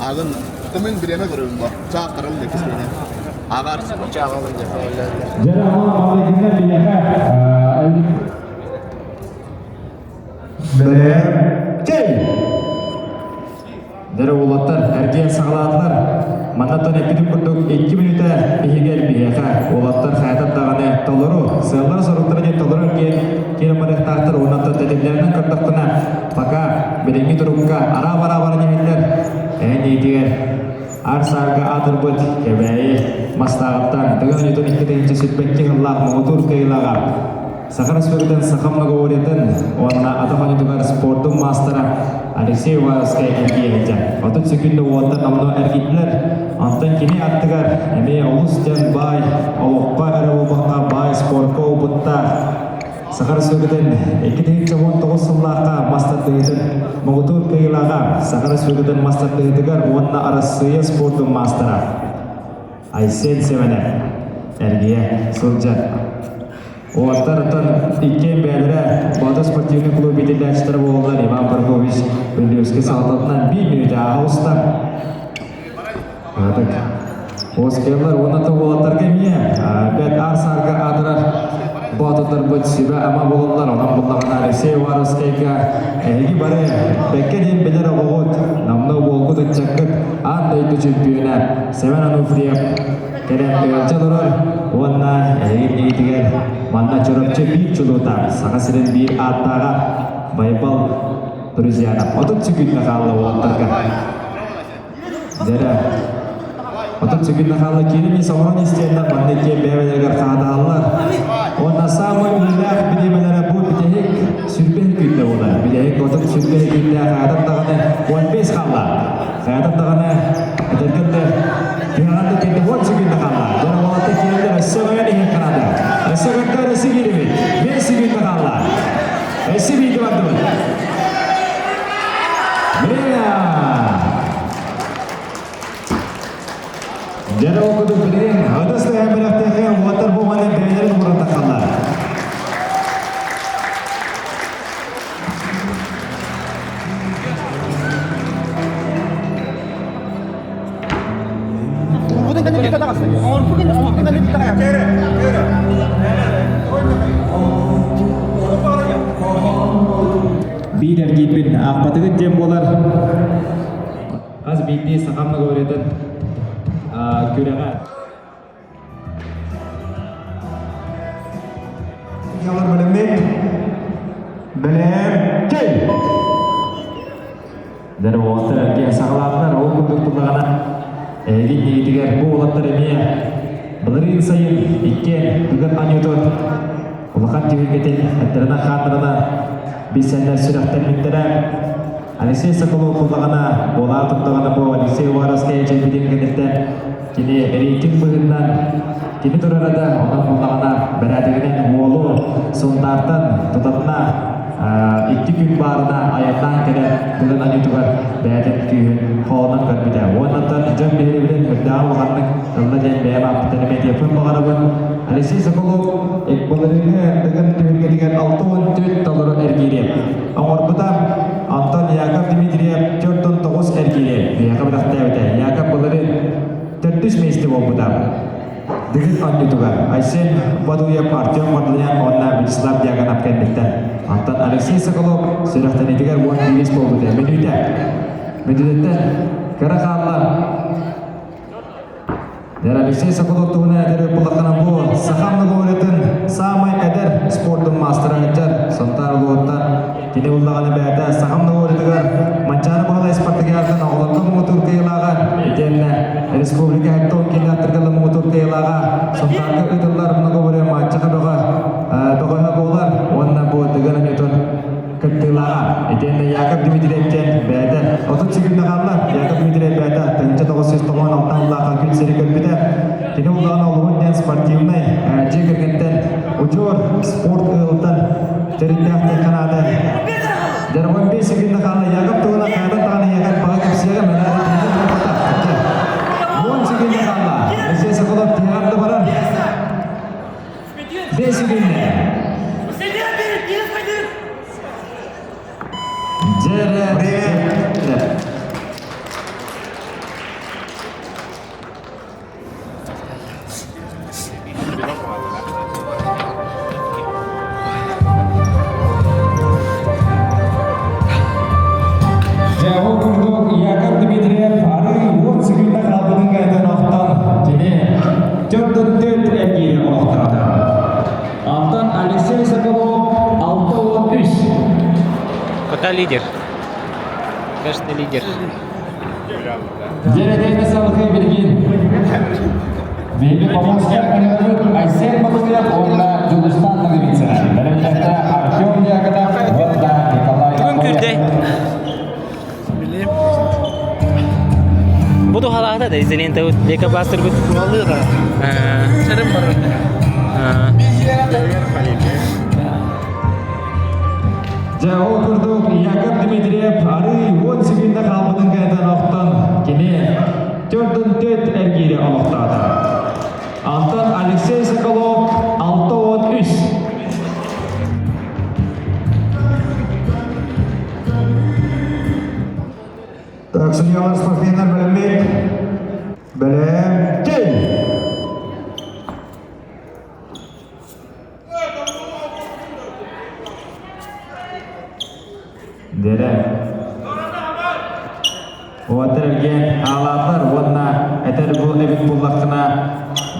Агын тымын биреме көрөбүн бу. Чаактарым лекис мене. Агар Дәрі улаттар әрген сағалаатылар. Маннаттан эппитим курдук 2 мүнүүтэ иһигэр биһиэхэ уолаттар хаятар даҕаны толору, сыаллара соруктара диэн толору киэн киэн барыахтаахтар уонна тэтимнэринэн көрдөхпүнэ пока билиҥҥи турукка араа-бараа баран иһэллэр. Эн иитигэр ар саарга аатырбыт Кэбээйи Мастааҕыттан Тыгын Ньютон 2 сүүрбэкки сыллаах муҥутуур кыайыылааҕа Саха Республикатын саха многоборьетын уонна атах оонньуутугар спордун маастара Алексей Уваровскай эргийэ 30 секунда уоттан номнуо эргийдилэр. Онтон кини аттыгар эмиэ олус диэн баай олоххо эрэ буолбакка баай спорка опыттаах Саха Республикатын 2019 сыллаахха мас тардыһыытын муҥутуур кыайыылааҕа Саха Республикатын мас тардыһыытыгар уонна Арассыыйа спордун маастара Айсен Семенов эргийэ сылдьар. Уолаттар иккиэн бэйэлэрэ Боотур спортивный клуб иитиллээччилэрэ буолаллар Иван Прокопьевич Бүллүөскэ салалтатынан биир мүнүүтэ ааһа уста. Оскерлар уонна да уолаттарга эмиэ бэт аар-саарга аатырар боотурдарбыт сүбэ-ама буолаллар. Онон буллаҕына Алексей Уваровскайга эһиги бары бэккэ диэн билэр оҕоҕут намна. оҕоҕут ыччаккыт аан дойду чөмпүйүөнэ Семен Ануфриев кэлэн ыалдьа олорор уонна эһиги иннигитигэр манна Чурапчы биир чулуута, Саха сирин биир ааттааҕа Байбал Друзьянов. 30 секунда хаалла уолаттарга. Дьэрэ. 30 секунда хаалла киирин ис оҥорон истиэннэр манна иккиэн бэйэ-бэйэлэригэр хаатаһаллар. Уонна саамай үлэлээх бириэмэлэрэ бу бүтэһик сүрбэ күндэ буолар. Бүтэһик 30 сүрбэ күндэ хаатан даҕаны 15 хаалла. Хаатан даҕаны этэргэн да түһэҕэн да кэннэ 10 секунда хаалла. Дьон уолаттар киирэллэр өссө өҥөйөн иһин хараата. Өссө көрдөр өссө киирибит. 5 секунда хаалла. Өссө биирдэ бардыбыт. Время! Дьэ ол курдук билигин ытыс тыаһа бэлэхтээхэ уоттар бу манна бэйэлэрин ууран таххаллар. Биир эргиирбин аахпатыгыт диэн буолар. Хас биирдии саха многовориетын күрэҕэ. Бэлэммит бэлэм кэй! Дэр уолаттар эргиэн саҕалаатылар, ол курдук буллаҕына эһиги иннигитигэр бу уолаттар эмиэ былырыын сайын иккиэн Дыгын Анютун улахан түһүлгэтин эттэринэн-хааннарынан билсэннэр сүрэхтэммиттэрэ. Алексей Соколов буллаҕына, буолаан турдаҕына бу Алексей Уваровскай эчэйбитин кэнниттэн кини рейтинг быһыытынан кини турара да, онон буллаҕына бэрээдэгинэн уолу Сунтаартан тутатына икки күн баарына айаннаан кэлэн Дыгын Анютугар бэйэтин күүһүн хоонон көрбүтэ. Уоннаттан дьон биһирэбилин үрдээҕин улаханнык ылла диэн бэйэм ааппыттан эмиэ баҕарабын. Алексей Соколов былырыыҥҥы Дыгын түһүлгэтигэр 64 толору эргиири оҥорбута. Антон Яков Дмитриев 49 эргиири биһиэхэ бэлэхтээбитэ. Яков былырыын төрдүс миэстэ буолбута. Дыгын оонньуутугар Айсен Бадуев, Артем Марлыян уонна Вячеслав Дьяконов кэлбиттэр. Онтон Алексей Соколов сүрэхтэниитигэр 11 буолбута. Мүнүүтэ. Мүнүүтэттэн кыра хаалла. Дэр Алексей Соколов туһунан этэр буллаххына бу саха многоборьетын саамай эдэр спордун маастара сылдьар Сунтаар улууһуттан кини буллаҕына бэйэтэ саха многоборьетыгар Манчаары Баһылай спартакиадатын оҕолорго муҥутуур кыайыылааҕа итиэннэ республика Хектон киинэ муҥутуур кыайыылааҕа Сунтаарга ыытыллар многоборье матчаха бөҕө бөҕөһө буолар уонна бу Дыгын Анютун кыттыылааҕа. Итиэннэ Яков Дмитриев диэн бэйэтэ 38 хаалла. Яков Дмитриев бэйэтэ 1996 сыллаахха күн сири көрбүтэ. Кини улахан олуһун диэн спортивнай дьиэ кэргэнтэн удьуор спорт ыалыттан төрүттээх диэн ханаата. Дьарбан 5 секунда хаалла. Яков туһунан хайадан даҕаны Яков баҕа кэпсиэҕэ мэлээри 10 секунда хаалла. Алексей Соколов тиһэҕэр да барар. 5 секунда. Дьэрэ. Дьэ, ол курдук Яков Дмитриев арыы уон секунда хаалбытын кэнниттэн охтон кини төрт эргиири олохтоото. Антон Алексей Соколов 63. Пока лидер. Кажется, лидер. Дьэрэтээни салгыы билигин Биһиги Поморскай кынарбыт Айсен Батуев уонна Дьулустан Ноговицына. Бэлэмнэхтэ Артем Дьяконов уонна Николай Бүгүн күрдэй. Бу тухалаата да изолентабыт лейкопластырбыт. Туһалыыра. Сэрим барар. Дьэ, ол курдук Яков Дмитриев арыы 10 секунда хаалбытын кэнниттэн охтон кини төрдүн эргиири олохтоото. Антон Алексей Соколов 63. Так, судьялар спортсменнар бэлэммит. Бэлэм, кел! Дэрэ. Уоттар эргиэн хаалаатылар уонна этэр бу эбит буллаххына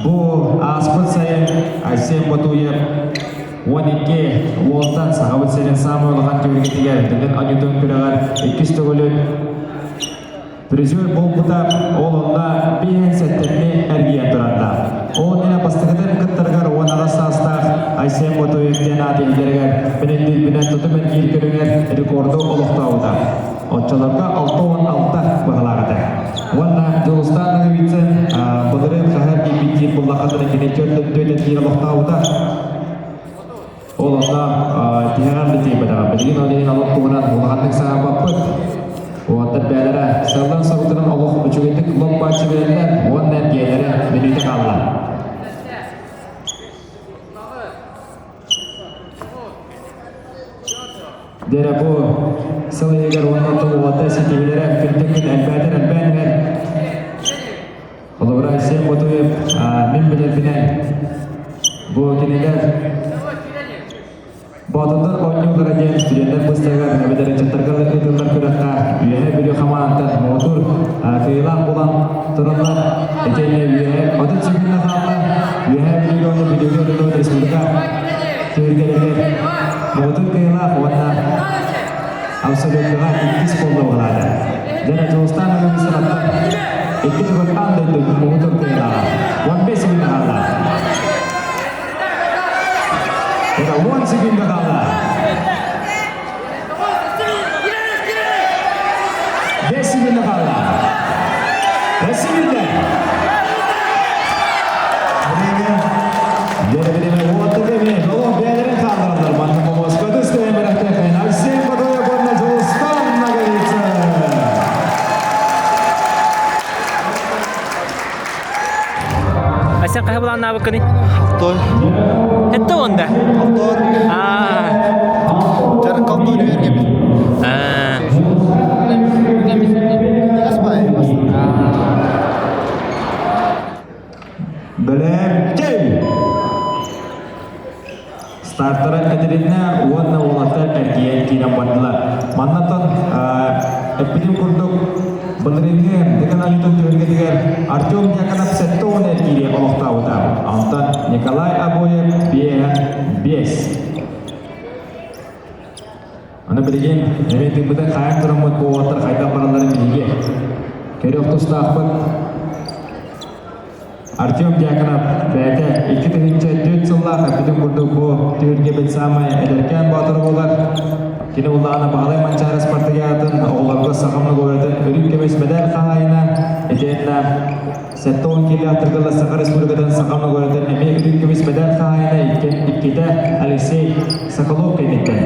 бу ааспыт сайын Айсен Ботуев 12 уолтан Сахабыт сирин саамай улахан түһүлгэтигэр Дыгын Анютун күрэҕэр иккис төгүлүн призер буолбута ол онно биэһин сэттэтини эргийэн турардаах. Ол иннинэ бастакытын кыттарыгар 18 саастаах Айсен Ботуев диэн аат иһиллэригэр билиннирбинэн тутум эргиир көрүҥэр рекорду олохтообута. Оччолорго 66 быһалаах этэ. Уонна Дьулустаан Ноговицын былырыын хаһар диэбит диир буллаххытына кини 4-4 эргиир олохтообута. Ол онно тиһэҕэр да тиийбэтэҕэ. Билигин ол иһин олох туһунан улаханнык саҥарбаппыт. Уоттар бэйэлэрэ сыллан-соруктарын олох үчүгэйдик лоп-бааччы билэллэр уонна эргиэлэрэ мүнүүтэ хаалла. Дэрэ бу сыл иһигэр уонна оттон уолаттар ситиһиилэрэ күнтэн күн элбээтэр элбээн иһэр. Холобура, Айсен Ботуев мин билэрбинэн бу кинилэр Боотурдар оонньуулара диэн студеннар быстарыгар эбэтэр ыччаттарга ыытыллар күрэххэ Үөһээ Бүлүү хамаандата муҥутуур кыайыылаах буолан тураллар. Итиэннэ үөһээ 30 секунда хаалла. Үөһээ Бүлүүгэ уонна Бүлүүгэ ыытыллыбыт республика түһүлгэлэригэр муҥутуур кыайыылаах уонна абсолютныга иккис буолла баҕалаата. Дьэ, Дьулустаан Ноговицын аттан икки төгүл аан дойду муҥутуур кыайыылааҕа. 15 секунда хаалла. Это 10 секунда хаалла. 5 секунда хаалла. 5 секунда. Время. Время уотта кэми. Олох бэйэлэрин хааллараллар. Манна Москвада стоя бэлэхтээх Алексей Бадоев уонна Дьулустан Ноговицын. Айсен хаһы былааннаабыккыный? Алтон. Это онда. Алтон. Аа. Жарыкка алтон берген. Аа. Бэлэм Стартара этилиннэ уонна уолаттар эргийэн киирэн бардылар. Маннатан эппитим курдук былырыыҥҥы Дыгын Аютун түһүлгэтигэр Артем Дьяконов 70 эргиири олохтообута. Онтон Николай Обоев 5 5. Аны билигин эмиэ тыыммытын хайан тураммыт бу уолаттар хайдах баралларын биһиги көрүөх тустаахпыт. Артем Дьяконов бэйэтэ 2004 сыллаах эппитин курдук бу түһүлгэбит саамай эдэркээн боотура буолар. Кини улаана Баһылай Манчаары спартакиадатын оҕолорго саха многоборьетын үрүҥ көмүс мэдэл хаһаайына, итиэннэ 70 киилээх Тыргыла Саха Республикатын саха многоборьетын эмиэ үрүҥ көмүс мэдэл хаһаайына иккитэ Алексей Соколов кэнниттэн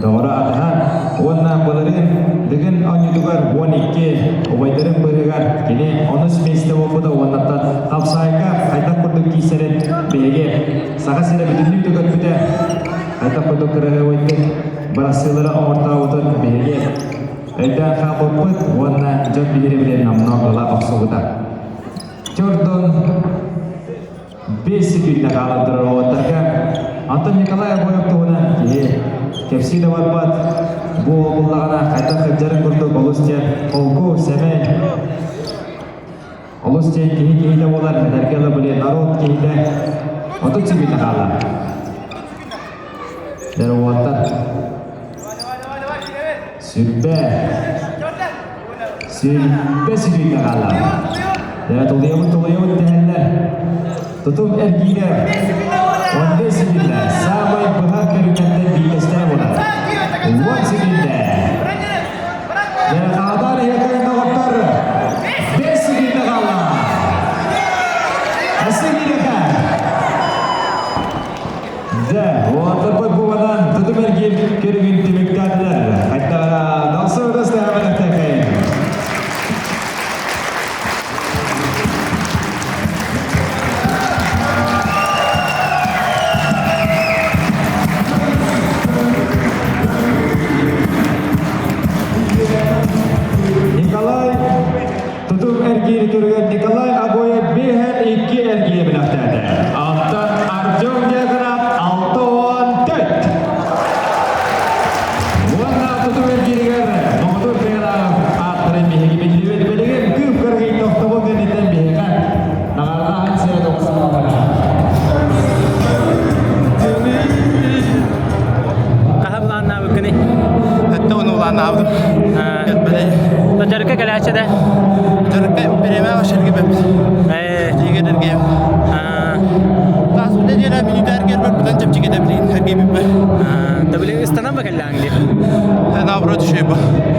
доҕоро атаһа уонна былырыын Дыгын оонньуутугар 12 убайдарын быыһыгар кини онус миэстэ буолбута уоннаттан хапсаайга хайдах курдук киирсэрин биһиги Саха сирэ бүтүннүү көрбүтэ хайдах курдук кыраһыабайдык бырахсыылары оҥортообутун биһиги өйдөөн хаалбыппыт уонна дьон биһирэбилин номнуо ыла охсубута. Чордун 5 секүндэ хаалан турар уолаттарга Антон Николай Обоев туһунан киһи кэпсии да барбат бу буллаҕына хайдах сылдьарын курдук олус диэн холку сэмэй олус диэн киһи киһитэ буолар эдэргэ ыла били народ киһитэ 30 секүндэ хаалла Дэр уолаттар сүрбэ Сүрбэ сүрүйдэ хаалла. Дэ тулуйабыт тулуйабыт дэһэллэр. Тутум эргиирэ 15 секунда. Саамай быһа көрүҥнэртэн биирдэстэрэ буолар. 10 секунда. Дэ хаалар иһэ доҕоттор. 5 секунда хаалла. Өссө биирэхэ. Дьэ, уолаттарбыт бу манан тутум эргиир көрүҥүн түмүктээтилэр. Хайдаҕа далса ырыс Николай тутум эргиири көрүгэр Николай Обоев биэһэн икки эргиэ бэлэхтээтэ. Антон Артем Дьяконов 64. Астаабытым. Дьарыкка кэлээччи да? Дьарыкка бириэмэ ашыргы бэппит. Тиигер эргиэм. Таас нэдиэлэ мүнүүтэ эргиэрбэр бутан чэпчэкитэ билигин эргийбиппэр. Да билигин ыстанан ба кэллээҥ дии? Наоборот үчүгэй бу.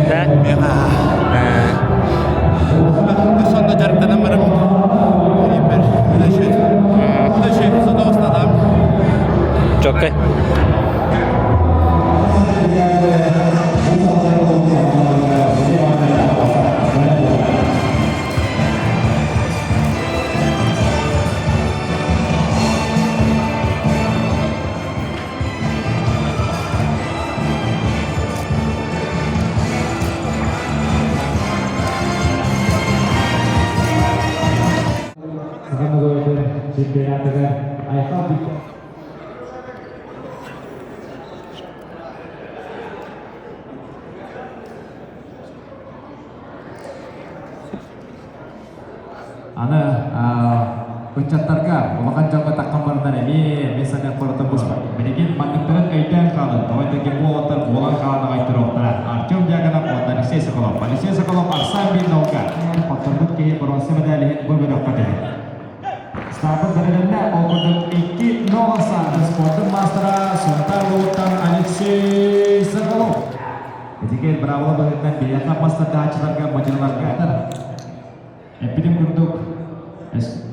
Да? Сонно дьарыктанан барым. Эрийбэр. Үчүгэй. Үчүгэй. Сотоҕустатам. Чоккай. Чемпионатыгар Айхал Аны ыччаттарга улахан дьоҥҥо таххан бараннар эмиэ эмиэ саныах барытын буспат. Билигин манныктарын өйдөөн хаалын, тоҕо диэки буолаттар буолан хаалан аҕай туруохтара. Артем Дьяконов уонна Алексей Соколов. Алексей Соколов Арсан Бинолга. Хотторбут киһи боруонса мэдээлиһин бу бөлөххө түһэр. Стартын бэрилиннэ, ол курдук 2-0 сааты спордун маастара Сунтаар улууттан Алексей Соколов. Этикет быраабыла быһыытынан биһиэхэ мастардааччыларга, мадьыныларга эппитим курдук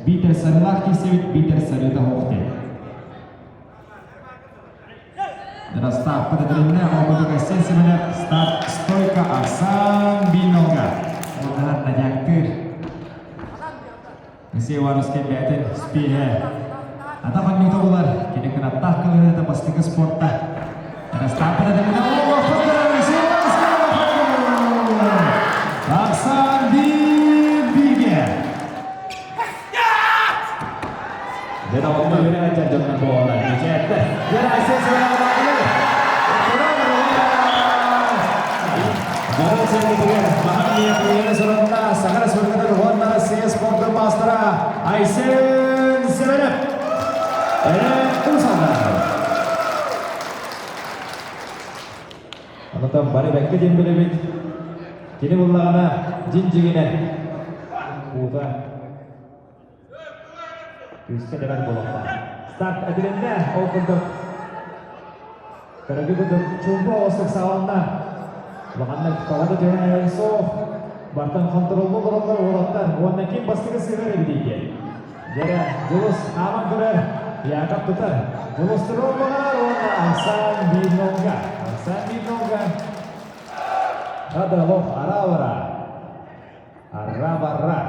биитэр сарыылаах киирсэбит, биитэр сарыыта суох диэн. Растаахпыт этилиннэ, ол курдук Айсен Семенов старт стойка Арсан Бинолга. Оннан надяктыр. Алексей Ивановский бэйэтин спиһэ. Атах оонньуута булар. Кини кынаттаах кылыһыта бастакы спортта. Растаахпыт этилиннэ, Арсан Бин Дьэ, онно үөрэнээччи дьоннор буолаллар. Мичээттэр. Дьэ, Айсен Семенович Дьоро сэргэтигэр Махан Миэхийэни сурунна Саха Республикатын уонна Россия спордун маастара Айсен Семенов. Эрэ Усалдар. Онотон бары бэккэ диэн билэбит. Кини буллаҕына дьин-дьигинэ уута Күүскэ дэбэр буолуохтаах. Старт этилиннэ, ол курдук көрөгү курдук чуумпу оҕустук саҕаланна. Улаханнык тоҕо да түһэн эрэр суох. Бартан хонтуруоллуу олороллор уолаттар уонна ким бастакы сыһар эбитий диэн. Дьэрэ, Дьулус хааман көрөр, Яков тутар. Дьулус туруон баҕарар уонна Арсан Бинолга. Арсан Бинолга. Хадалов ара-бара. Ара-бара.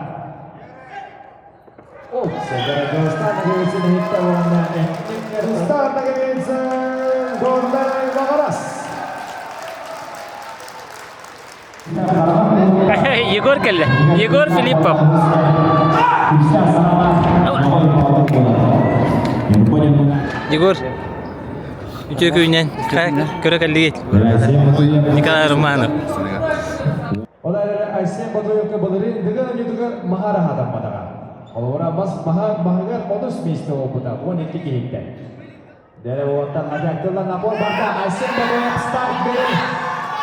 Старт Наговицын, Гордай Баҕарас. Егор кэллэ. Егор Филиппов. Егор, үтүө күнүнэн көрө кэллигит. Николай Романов. Ол эрээри Айсен Ботуевка былырыын Дыгын оонньуутугар маһар аһатамматаҕа. Холобура, мас маһа маһыгар онус миэстэ буолбута 12 киһиттэн. Дэрэ уоттан Надяктылла набор барда Айсен Ботуев старт берер.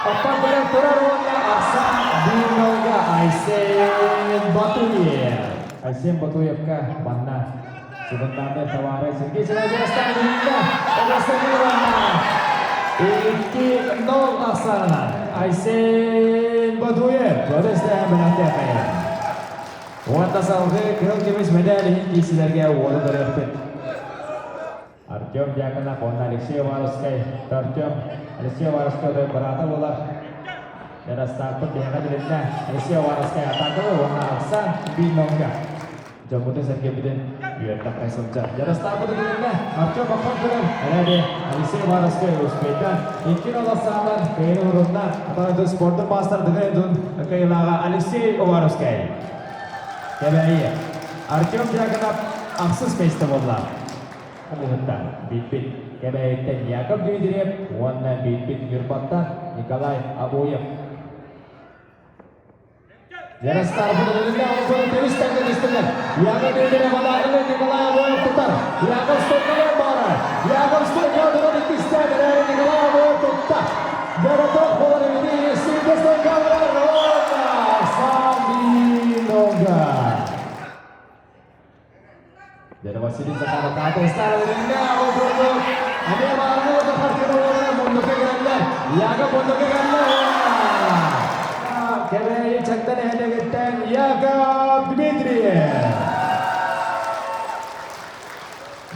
Оттон берер турар уонна Арсан Бинолга Айсен Батуев. Айсен Батуевка манна Субундааны товары Сергей Сергеевич 2-0 ахсаанынан Айсен Бадуев көрөстөһөн бэлэхтээхэй. Уонна салгыы кыһыл көмүс мэдээль иһин киирсилэргэ уолу көрүөхпүт. Артем Дьяконов уонна Алексей Уваровскай. Артем Алексей Уваровскай быраата буолар. Яростаахпыт биһиэхэ билиннэ. Алексей Уваровскай атаакалы уонна Арсан Бинонга. Дьоммутун-сэргэбитин үөрдэххэ сылдьар. Ярославбыт билиннэ. Артем Бахов көрөр. Эрээри Алексей Уваровскай успейдан икки олохсаалар кыайын урунна. Атаҕын спордун маастар Дыгын кыайылааҕа Алексей Уваровскай. Кэбээйи. Артем Дьяконов ахсыс миэстэ буолла. Хомуһуттан билбит Кэбээйиттэн Яков Дмитриев уонна билбит Ньурбаттан Николай Обоев. Яростарбыт ылынна олбун көмүс тэҥҥэ түстүлэр. Яков Дмитриев адаҕыны Николай Обоев тутар. Яков стойкалар баара. Яков стойкалар иккистээн эрээри Николай Обоев тутта. Дьаротох буолар эбити Атыстар ол курдук эмиэ баарга да хартыына уолара муннукка кэллэ. Яков муннукка кэллэ. Кэбээйи Чагда нэһилиэгиттэн Яков Дмитриев.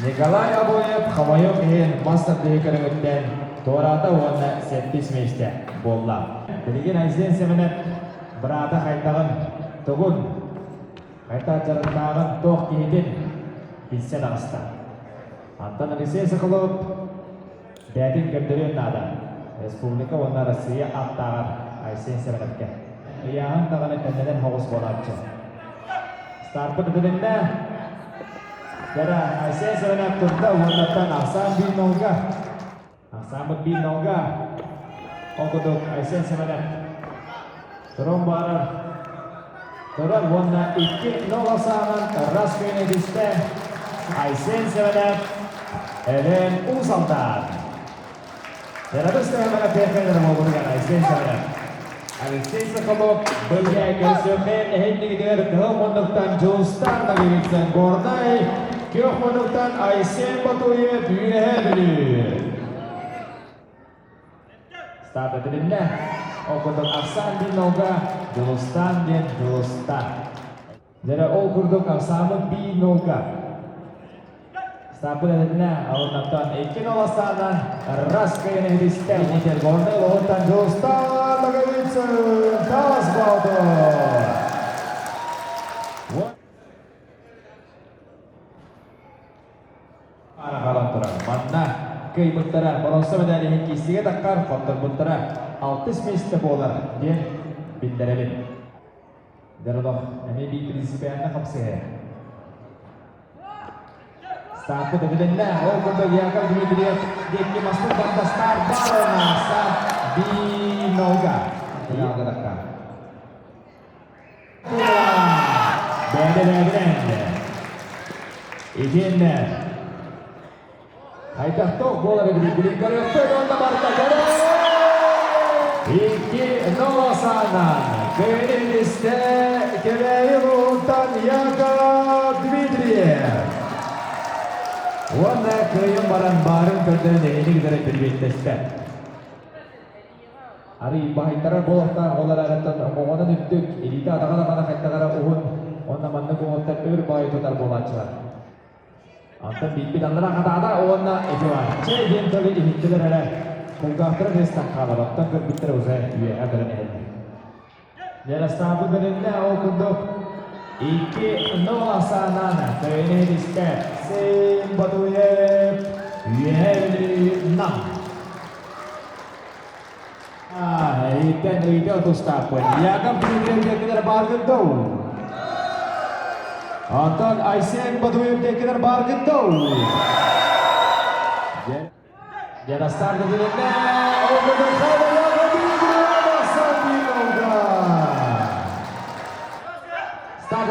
Николай Обоев хомойуох иһин мас тардыһыы көрүҥүттэн туораата уонна сэттис миэстэ буолла. Билигин Айсен Семенов быраата хайдаҕын, тугун, хайдах дьарыктааҕын, туох киһитин билсэн аҕыста. Антон Алексей Соколов бэйэтин көрдөрүөн наада. Республика уонна Россия аттааҕар Айсен Семеновка. Ыйааһын даҕаны тэннэнэн соҕус буолааччы. Старпыт этилиннэ. Кэрэ Айсен Семенов турда уоннаттан Ахсаан биир нолга. Ахсааммыт биир нолга. Ол курдук Айсен Семенов туран баарар. Турар уонна 2-0 ахсаанан Тарас күөнэ Айсен Семенов Элен Уус Алдан. Терапевт Пехенер буолбутугар Айсен Семенов. Алексей Соколов бөлге көрсөмен эһиннигитигэр кыһыл муннуктан Дьулустан Ноговицын Горнай, күөх муннуктан Айсен Батуев Үөһээ Бүлүү. Старт этилиннэ. Ол курдук Ахсаан диэн нолга, Дьулустан диэн Дьулустан. Дьэ ол курдук Ахсааммыт биир нолга. Стаппыт этинэ алыннаттан 2-0 астаанан раз кыйын иһитистэ. Нитер Горнай лоһуттан Дьулустан Ноговицын таас боотур. Араҕалан турар. Манна кыайбыттара боруонса мэдээлиһин киистигэ таххар, хотторбуттара алтыс миэстэ буолар диэн биллэрэбин. Дородох эмиэ биир принципиально хапсыһыа. Стартпыт этилиннэ. Ол курдук Яков Дмитриев диэки мастын тарда старт барона Сабинога. Финалга Бэйдэ-бэйдэ. Итиэннэ хайдахтоох буолар эбитий билин көрүөхпүт уонна барда 2-0 саанан Кэбээйи Кэбээйи улууһуттан Яков Дмитриев. Уонна кыайан баран баарын көрдөрөн эһини кытары билбэттэстэ. Арый баһыйтарар буолуохтаах ол эрээриттэн оҕонон үрдүк, илиитэ атаҕа даҕаны хайдаҕара уһун уонна маннык уҥуохтар өр баайы тутар буолааччылар. Онтон биирбит аннара хатаата уонна ити баар. Чэй диэн тылы иһиттилэр эрэ, кулгаахтара тыастан хаалар, оттон көрбүттэрэ уже үөһэ көрөн иһэллэр. Ярославы бэриннэ ол курдук 2-0 ахсаанан кыайыны иһитистэ Сим Батуев Үөһээ Бүлүү Нам. Эйиттэн ыйда тустаахпын. Яков Дмитриев диэкилэр бааргын дуу? Онтон Айсен Батуев диэкилэр бааргын дуу? Ярослав Дмитриевне, Старт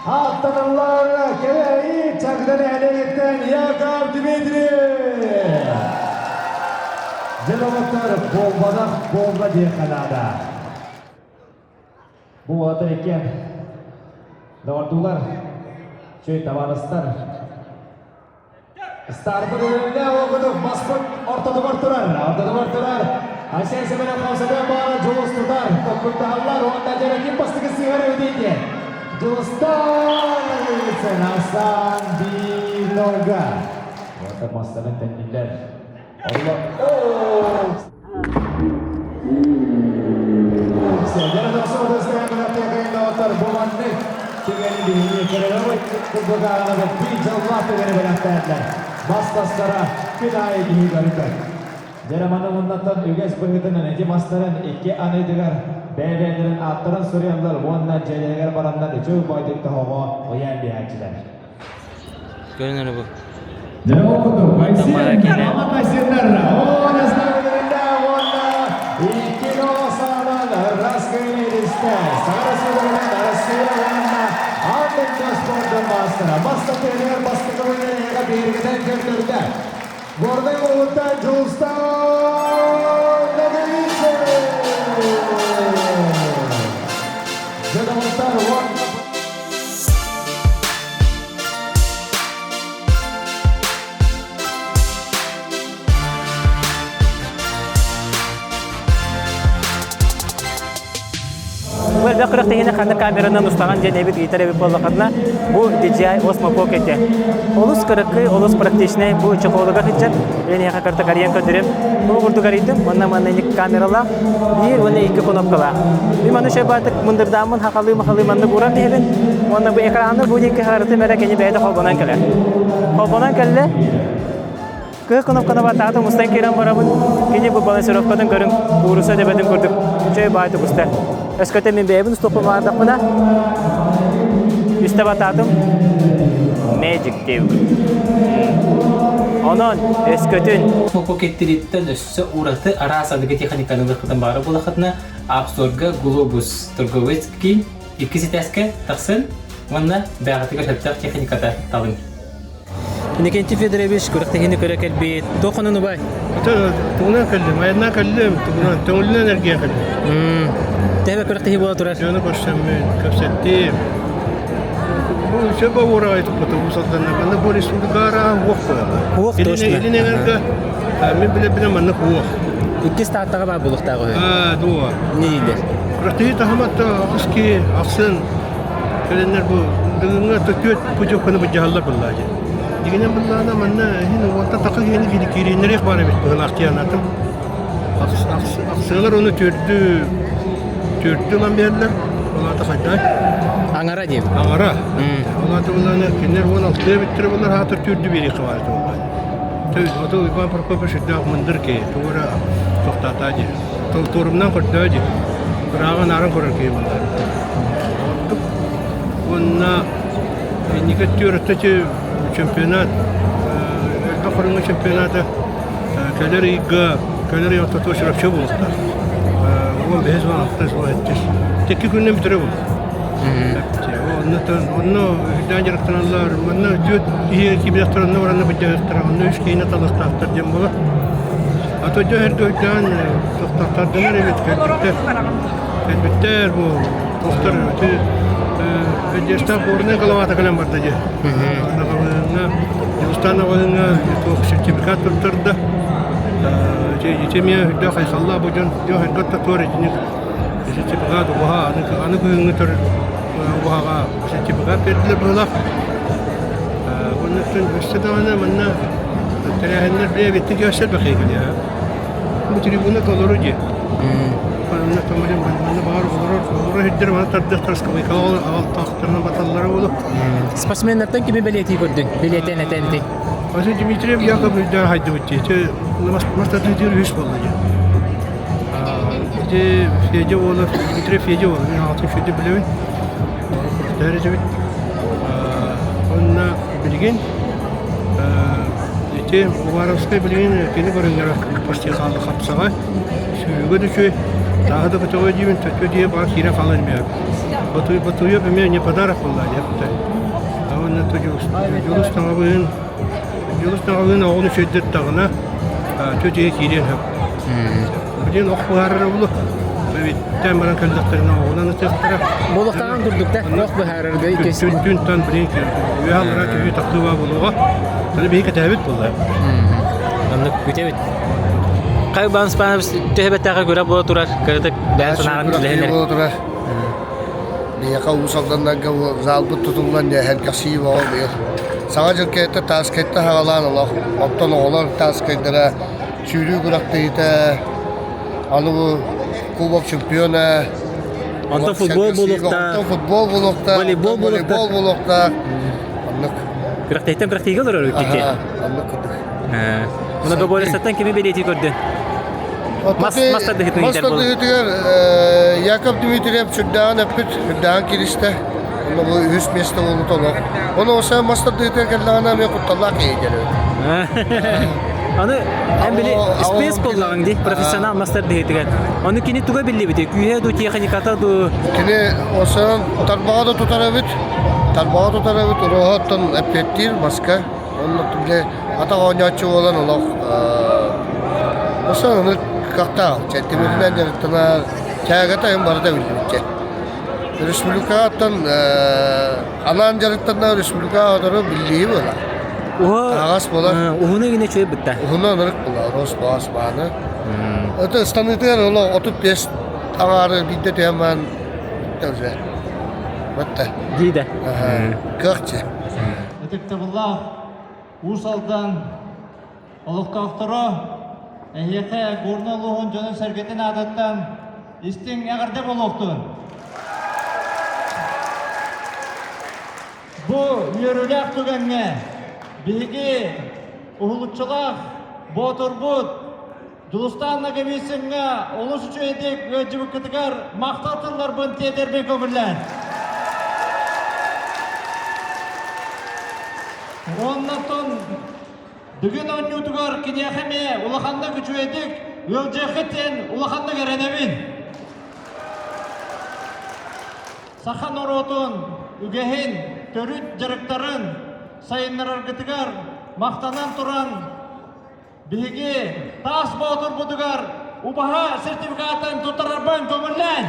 Аттаныллар Кэбээйи Чагда нэһилиэгиттэн Яков Дмитриев. Дьэ, буолбатах буолла диэххэ наада. Бу уолаттар иккиэн доҕордуулар, чөй табаарыстар. Старпыт өлүннэ ол курдук баспыт ортотугар турар, ортотугар турар. Айсен Семенов хамсатыан баара Дьулус тутар, токкуттаһаллар уонна дьэ ким бастакы сыһар эбитий Дьулустан Асан Бинога. Уоттар мастарын тэнниллэр. Олла Бастастара күн аайы киһи көрбөт. Дьэ, муннаттан үгэс быһыытынан ити мастарын икки аныытыгар бэйэ-бэйэлэрин ааттарын суруйаллар уонна дьиэлэригэр бараннар үчүгэй баайдык тоһоҕо ыйаан биэрээччилэр. Көрүн эрэ бу. Дьэ, ол курдук, Айсен, Аман Айсеннер, он уонна икки саанан Раскайнедисте, Саха Республикатын Россия уонна Ардык спордун маастара бастакы бастакы эһиэхэ биһиргэтэн көрдөрдө. Горнай улууттан Дьулустан Ноговицын! Дьэ, доҕоттор, Бу элбэх күрэхтэһиини ханнык камеранан устаҕын диэн эбит ыйытар эбит буоллаххытына, бу DJI Osmo Pocket Олус кыракый, олус практичнай бу чехолугар сылдьар. Мен эһиэхэ карта арыйан көрдөрөм. Бу курдук арыйдым. Онно манна камералаах, биир уонна икки кнопкалаах. Мин маны шайбаатык мындырдааммын хахалыы-махалыы маннык ууран иһэбин. Уонна бу экраны бу диэки харытым эрэ кини бэйэтэ холбонон кэлэр. Холбонон кэллэ. Кыһыл кнопканы баттаатым устан киирэн барабын. Кини бу балансировкатын көрүҥ, кууруса дэбэтин курдук үчүгэй баай тубуста. Өскөтө мин бэйэбин устуохпун баҕардахпына, үстэ баттаатым Magic диэбит. Онон өскөтүн Покеттириттэн өссө ураты араас аныгы техниканы ылыаххытын баҕара буолаххытына, App Store-га Globus торговецкий иккис этээскэ тахсын уонна бэйэҕитигэр сөптөөх техниката талыҥ. Иннокентий Федорович күрэхтэһиини көрө кэлбит. Туох хонун убай? Тугунан кэллим, айаннаа кэллим, тугунан, төҥүлүнэн эргийэн кэллим. Тэбэ күрэхтэһии буола турар. Дьону көрсөммүн, кэпсэттим. Бу сөп уораҕай туппута бу салданна. Манна бу республикаара уох буолла. Уох точно. Илин эҥэргэ мин билэ-билэ маннык уох. Иккис Тааттаҕа баар буолуохтаах үһү. Аа, дуо. Не дииллэр? Күрэхтэһии таһыматта аҕыс киһи ахсын Кэлиннэр бу бүгүҥҥү түөрт путевканы былдьаһаллар буоллаа дии. Дьиҥинэн буллаҕына манна иһин уонтан тахса киһини киириннэриэх баар эбит быһыылаах диэн Ахсыалар ону түөрдү түөрдү ылан биэрэллэр. Ол аата хайдах? Аҥара диэбит. Аҥара. Ол аата буллаҕына кинилэр 16 эбиттэрэ буоллар аатыр түөрдү биэриэххэ баар этэ буоллаа. Ото Иван Прокопьевич сүрдээх мындыр киһи. Тугу эрэ тохтоотоо дии. Туорумнан көрдөө дии. Ырааҕын ааран көрөр киһи буоллаа. Ордук уонна инники өттүгэр чемпионат элбэх көрүҥҥэ чемпионата кэлэр ыйга кэлэр ый ортотугар Чурапчы буолуохтаах. 15 16 17 Икки күнүнэн бүтэрэ буолуо. Онно онно үрдээн дьарыктаналлар. Манна түөрт киһи киирбэтэхтэр онно баранна былдьаһыахтара. Онно үс киһини талыахтаахтар диэн буолар. А то дьэ эргэ өйдөөн тохтоттардынар эбит кэлбиттэр. Кэлбиттэр бу тохтор ити Өдьүөстээх горнай головата кэлэн барда дии. Наҕалыҥҥа Дьулустаан Наҕалыҥҥа туох сертификат туттарда. Ити эмиэ үрдээх хайхаллаах бу дьон дьон эргэ туор итини сертификат уһа аны аны күһүҥҥү төр уһаҕа сертификат бердилэр быһыылаах. Оннуттан өссө даҕаны манна тэрээһиннэр бэйэбиттин көөссөр бэхиэкилиэ. Бу трибуна толору дии. Манна томолин манна баҕар олорор олорор сирдэр маны тардыахтар скамейкалар аҕалтаахтарына баталлара буолуо. Спортсменнартан кими бэлиэтии көрдүн? Бэлиэтээн этэн ити. Асы Дмитриев Яков өйдөөн хайдыбыт дии. Ити мас тардыытыгар үһүс буолла дии. Ити Федя уола, Дмитрий Федя уола, мин аҕатын Федя билэбин. Күрэхтэһэр этибит. Уонна билигин ити Уваровскай билигин кини көрүҥнэрэ почти хаалла хапсаҕай, сүүрүүгэ да үчүгэй, тааһы да көтөҕө диибин, төттө диэ баар киирэн хаалан эмиэ. Батуй Батуев эмиэ не подарок буолла диэхтэй. Уонна Дьулус Таҥабыын Дьулус Таҥабыын оҕону үчүгэйдик түөтүгэ киириэн сөп. Билигин ох быһаарара буолуо. Эбиттэн баран кэллэхтэринэ оҕунан ытыахтара. Буолуохтааҕын курдук да, ох быһаарарга иккис. Түн түнтэн билигин үөһэ аллара түһүү тахсыыба буолуоҕа. Аны биһи кэтэһэбит буолла. Оннук күтэбит. Хай баан спанабыс төһөбөттээхэ күрэ буола турар, кыратык бэйэн санааҕын үлэһинэр. буола турар. Биһиэхэ Уус Алданнарга залбыт тутуллан дьэ эһэргэхсийии бөҕө быйыл. Саҥа дьыл кэлтэ тааскайтта хаҕалаан олох. Оттон оҕолор тааскайдара сүүрүү күрэхтэһиитэ, аны бу кубок чемпиона, Онтон футбол буолуохтаах. Онтон футбол буолуохтаах, волейбол волейбол буолуохтаах. Оннук. Күрэхтэһииттэн күрэхтэһиигэ олорор икки. Оннук курдук. Мына Доболесаттан кими бэлиэтии көрдүн? Мас мас тардыһытын Мас тардыһытыгар Яков Дмитриев сүрдээҕин эппит, сүрдээҕин киристэ. Онно бу үһүс миэстэ буолбут олох. Ону оса мас тардыһытыгар кэллэҕинэ эмиэ кутталлаах киһи кэлэбит. Аны эн били спец буоллаҕыҥ дии, профессионал мас тардыһытыгар. Ону кини туга биллибити? Күүһэ дуу, техниката дуу? Кини осанан тарбаҕа да тутар эбит. Тарбаҕа тутар эбит, уруоһа оттон эппиэттиир маска. Онно бile атах оонньооччу буолан олох Осон аны кыахтаах, тимиринэн дьарыктанар, чаагата айын барыта биллибитчэ. Республикаҕа анаан дьарыктанна республикаҕа отору биллии буола. Аҕас буолар. Уһуну гине чуй бытта. Уһуну ынырык була, рос баас бааны. Это ыстаныытыгар олох 35 аҥаары биирдэ түһэн баран уже. Бытта. Диде. Кыахчы. Ытыктабыллаах Уус Алдан олохтоохторо эһиэхэ Горнай улууһун дьонун-сэргэтин аатыттан истиҥ эҕэрдэ буолуохтун! Бу үөрүүлээх түгэҥҥэ биһиги уһулуччулаах боотурбут Дьулустаан Ноговицыҥҥа олус үчүгэйдик ыалдьыбыккытыгар махтал тылларбын тиэрдэрбин көҥүллээн. Уоннаттан Дыгын оонньуутугар киниэхэ эмиэ улаханнык үчүгэйдик ыалдьыаххыт диэн улаханнык эрэнэбин. Саха норуотун үгэһин, төрүт дьарыктарын сайыннараргытыгар махтанан туран Биһиги таас боотурбутугар убаһа сертификатын туттарарбын көҥүллээн!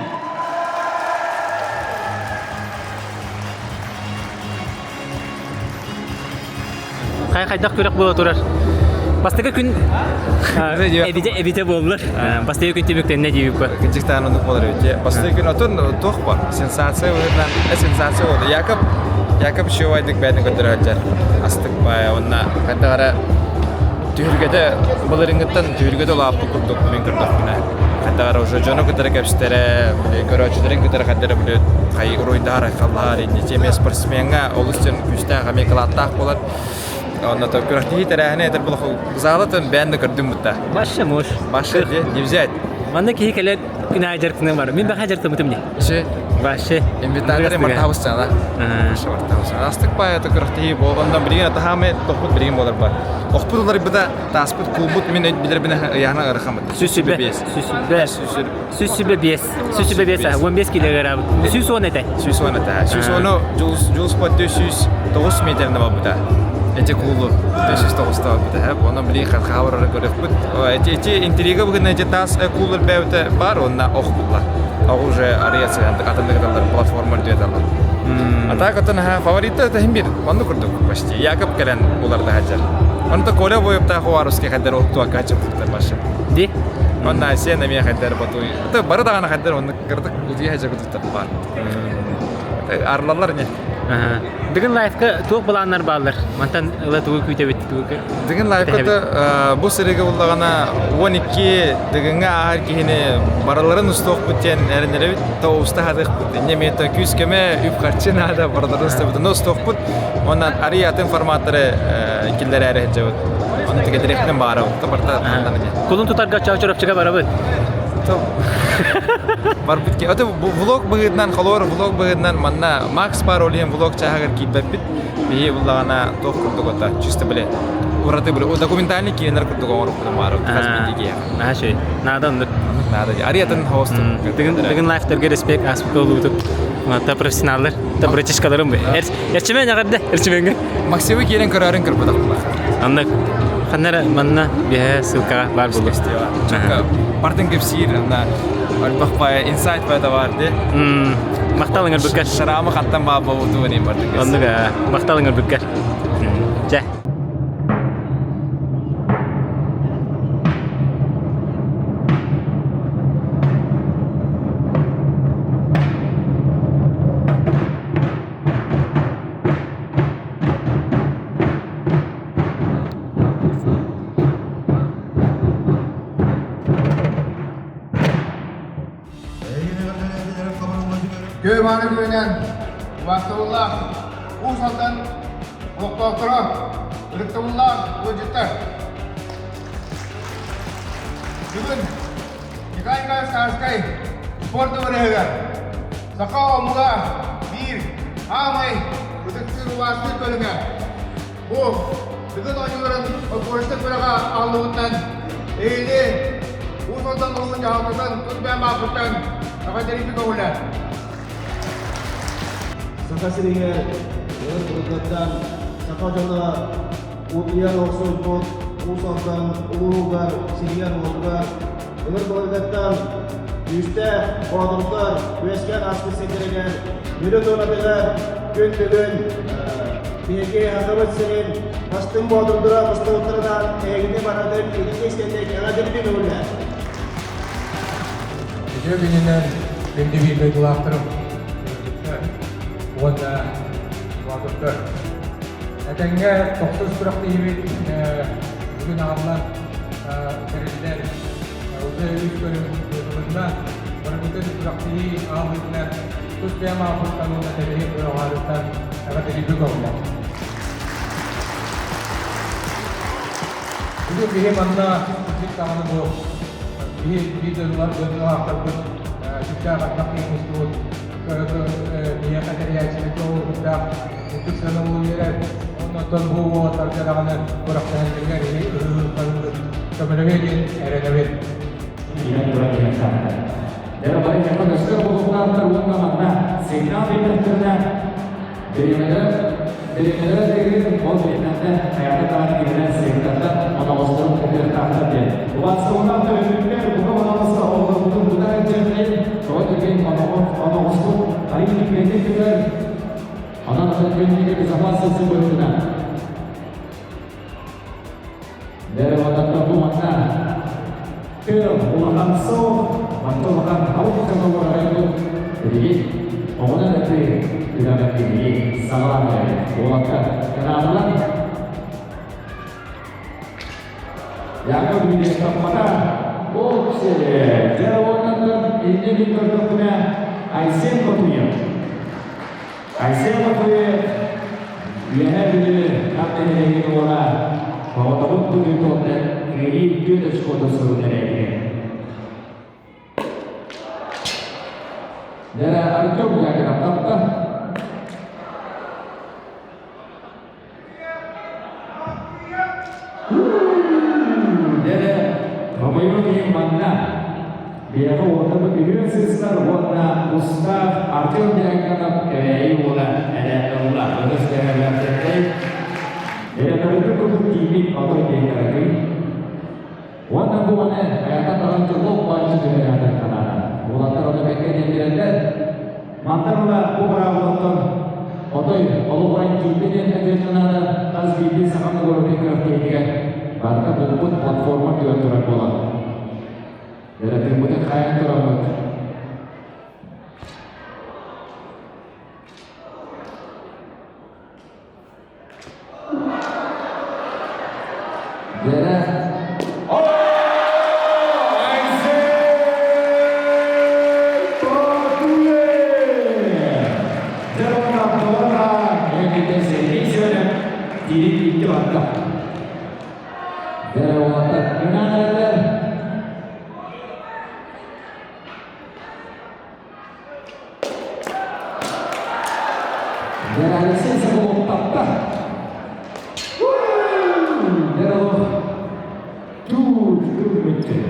Хай хайдах күрэх буола турар? Бастакы күн эбите эбите буоллар. Бастакы күн түмүктэннэ диэбиппэ. Кынчыктаан оннук буолар эбит. Бастакы күн отун туох бар? Сенсация быһыытынан сенсация буолду. Якоб Якоб Шевайдык бэйэтин көрдөрө сылдьар. Астык баайа уонна хайдах эрэ түһүлгэтэ былырыыҥҥыттан түһүлгэтэ улааппыт курдук мин көрдөхпүнэ. Хайдах эрэ уже дьону кытары кэпсэтэрэ, били көрөөччүлэрин кытары хайдах эрэ били хай уруйдаһар, айхаллаһар инники эмиэ спортсмеҥҥа олус диэн күүстээх эмиэ кылааттаах буолар. Онно то күрэхтэһии тэрээһинэ этэр болох залатын бэйэн да көрдүм бутта. Башы муж. Башы не взять. Манна киһи кэлэн күн аайы дьарыктанан бар. Мин баха дьарыктаммытым не. Ше. Вообще. Инвентарь мартабыс сана. Мартабыс. Астык пая то күрэхтэһии болғандан билигин атахамы тохпут билигин болар бар. Охпут уларбыта тааспыт кулбут мин билер бина ыяна ырхамыт. Сүсүбэ. Сүсүбэ. Сүсүбэ 5. Сүсүбэ 5. 15 килограмм. Сүс он это. Сүс он это. Сүс ону жулус жулус по 409 метрне барбыта. Эти кулу 409 барбыта. Оны билигин хабар көрөкпүт. Эти эти интрига бүгүн эти таас куллар бэбите бар, онна ох булла. Ох уже арыясы атындыгыталар платформа дүөталар. А так отон фавориты это хим бир. Онну курдук почти. Якоб кэлэн уларда хаджар. Онто Коля бойуптаах Уаруски хаддар оттуа качып туттар башы. Ди? Онна сен эмиэ хаддар ботуй. Это бары даҕаны хаддар онну кырдык утуйа хаджар туттар бар. Арлалар не? Дыгын лайфка туох былааннар бааллар? Мантан ыла тугу күүтэбит? Дыгын лайфка бу сырыга буллаҕына 12 дыгыҥҥа ааһар киһини барыларын устуохпут диэн эрэнэрэбит, то уста хатыахпыт. Инне миэтэ күүс-көмө, үп-харчы наада барыларын устабыт. Онно устуохпут. Онон арый атын форматтары киллэрээри сылдьабыт. Ону тикэтириэхпин баарабыт. Барта Кулун тутарга чоочоропчуга барабыт. Барбыт ки. Ото влог быһыытынан холоор влог быһыытынан манна Макс Паролиен влог чааһыгар киирбэппит. Биһи буллаҕына туох курдук ото чисто биле ураты биле документальный киинэлэр курдук оҥоруппутум баар хас биирдии Наһаа үчүгэй. Наада оннук. Наада. Ариятын хост. Дыгын дыгын лайфтарга респект ааспыт олуутук. Та профессионаллар, та братишкаларым. Эрчимэн эҕэрдэ, эрчимэҥҥэ. Максимы киирэн көрөөрүн көрбөтөх Анна ханнара манна биһэ ссылкаҕа баар буолуо. Бартын кэпсиир на альбах бая инсайт бая бар де. Махтал ыңырбыккар. Шарамы хаттан баа болуту не бартын. Оннук махтал ыңырбыккар. Чэ. Көманы күнүнэн убастабыллаах Уус Алдан олохтоохторо, ытыктабыллаах ыалдьыттар! Бүгүн Николай Николаевич Тарскай спорт дыбарыһыгар саха омуга биир аамай ытыктыыр убаастыыр көрүҥэ Бу Дыгын оонньууларын отборочнай күрэҕэ аһыллыбытынан эһиги Уус Алдан улууһун дьаһалтатын тус бэйэм ааппыттан эҕэрдэлиибин көҥүлэ. Саха сиригэр Былыр былыргыттан саха дьоно утуйан охсуспут Уус Алдан улууһугар, сиригэр-уотугар былыр былыргыттан күүстээх боотурдар үөскээн ааспыт сирдэригэр Мүрү туонатыгар күн бүгүн биһиги Сахабыт сирин бастыҥ боотурдара мустубуттарынан эһигини барытын итинник истэнник эҕэрдэлиибин көҥүллээх. Үтүө күнүнэн күндү биир дойдулаахтарым, уонна боотурдар. Этэҥҥэ тохсус күрэхтэһиибит бүгүн аҕаллан тэриллэр. Уже үс көрүҥ ыытылынна. Барыбытын күрэхтэһии аалыытынан тус бэйэм ааппыттан уонна тэрийэр бөлөҕөөрүттэн эҕэрдэлиирбит буолла. Бүгүн биһи манна кырдьык даҕаны бу биһи биир дойдулаахтарбыт сүрдээх элбэх киһи мустубут биһиэхэ тэрийээччилэргэ олорбуттаах үрдүк сыанабылы биэрэр. Оннуттан бу уолаттарга даҕаны күрэхтэһэллэригэр ыһыахтарыгар көмөлөһүө диэн эрэнэбин. Иһэн туран иһэн саатар. Дьэ бары көстөр буолуохтаахтар уонна манна сигнал биэрдэхтэринэ Бириэмэлэрэ бириэмэлэрэ тыгын ол бириэмэттэн хайата даҕаны кинилэр сыыктартан оноҕосторун кытыахтаахтар диэн. Убаастабыллаах төрөппүттэр бука оноҕоско оҕолорбутун тутар илдьэрдин, тоҕо түргэн оноҕоспут арыый түргэнник көтөр. Онон атын күннүгэ безопас сылсы быһыытынан. Дэрэ вататта бу манна Тыал улахан суох, манта улахан алып көмөлөрөйбүт билигин оҕонон этии күрэҕэ биһиги саҕалаан эрэбит. Уолаттар кынаатылар. Яков Юрьевич таппата. Ол сири дьэ уоннан иннин көрдөхпүнэ Айсен Ботуев. Айсен Ботуев Үөһээ Бүлүү хат нэһилиэгин уола Оҕотобут бүгүн туолта кыайыы түөрт очкота суруйар этигэр. Дэрэ Артем Яков тапта. Дэрэ Хомойуох иһин манна биһиэхэ уотабыт үһүөн сыыстар уонна устаах Артем Дьяконов Кэбээйи уола эрэ ылла. Ытыс кэһэллэрдэртэй. Эрэнэрбит курдук тиийбит отой диэн кыракый. Уонна бу маны хайата даҕан дьоллоох бааччы түһэрээдэр санаата. Уолаттар ону бэккэ диэн билэллэр. Мантан ыла бу быраабылаттан отой олоҕуран киирбит диэн этиэн санаата хас биирдии саха норуотун күрэхтэһиитигэр барыта булбут платформа түгэн турар буолан. Эрэтиммытын хайан тураммыт Дьэрэ Дьэрэ уолаттар кынаан эрэллэр. Алексей Соколов тапта.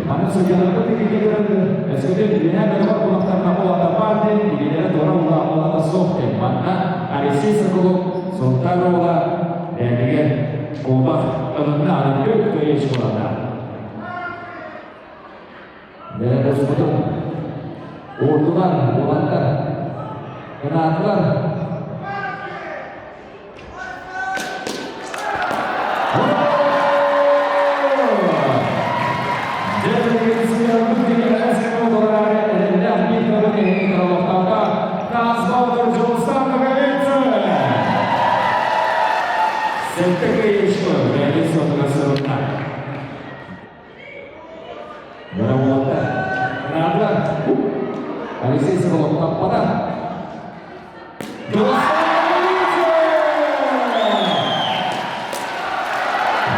Аны судьяларга тигилгелерин өскөтүн үөһээ бөлөҕөр булахтарына улата баар диэн илиилэрэ туора улаата суох диэн. Манна Алексей Соколов Сунтаар уола бэйэтигэр куобах ылынна аны түөрт кыайыы школата. Бэрэбэспутун уурдулар, уолаттар, кынаатылар. Сэттэ кыайыышка бэйэтин суотугар сурунна. Бөрө Наадылар. Алексей Соколов таппата.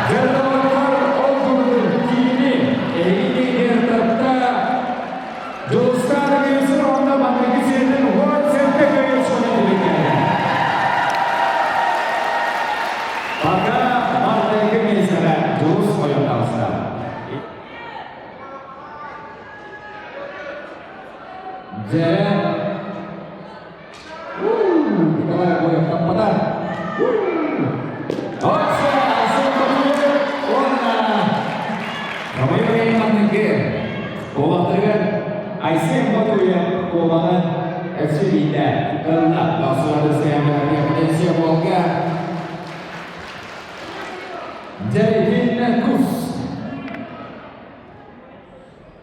Дьардалаттар ол курдук киини эһигини тартта Дьулустаан Агыйсын уонна маҥнайгы сиэтин 17 көйөчкөнү түмүктэнэ. Пока маҥнайгы миэстэҕэ Дьулус ойон таҕыста. Дьэ, Николай Обоев таппата. Айсен Ботуев куоланан өссө биирдэ ылла. Пенсия буолга. Дьэ, кус.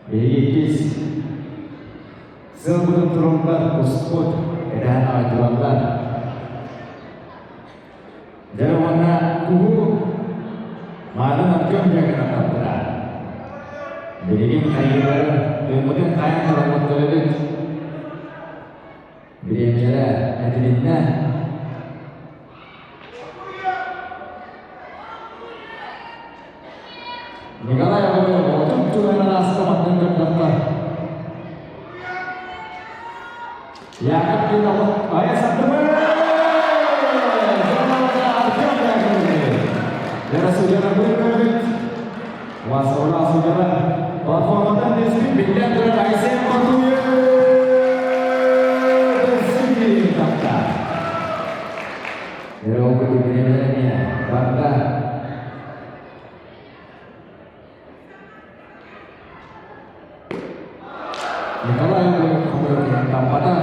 Биһиги сылбытын туруннар куспут, этээн аҕай Дьэ уонна куһу маанын Артем дьиэгинэн таппыта. Билигин хайыыларын, тыыммытын хайан тороммуттар эбит. Бириэмэлэрэ этилиннэ. Николай Иванов отут туһунан ааста маннык көрдөххө. Яков Кириллов айа саттыбы! Платформадан түспүт биллэн турар Айсен Ботуев тапта. Барда. Николай Таммата.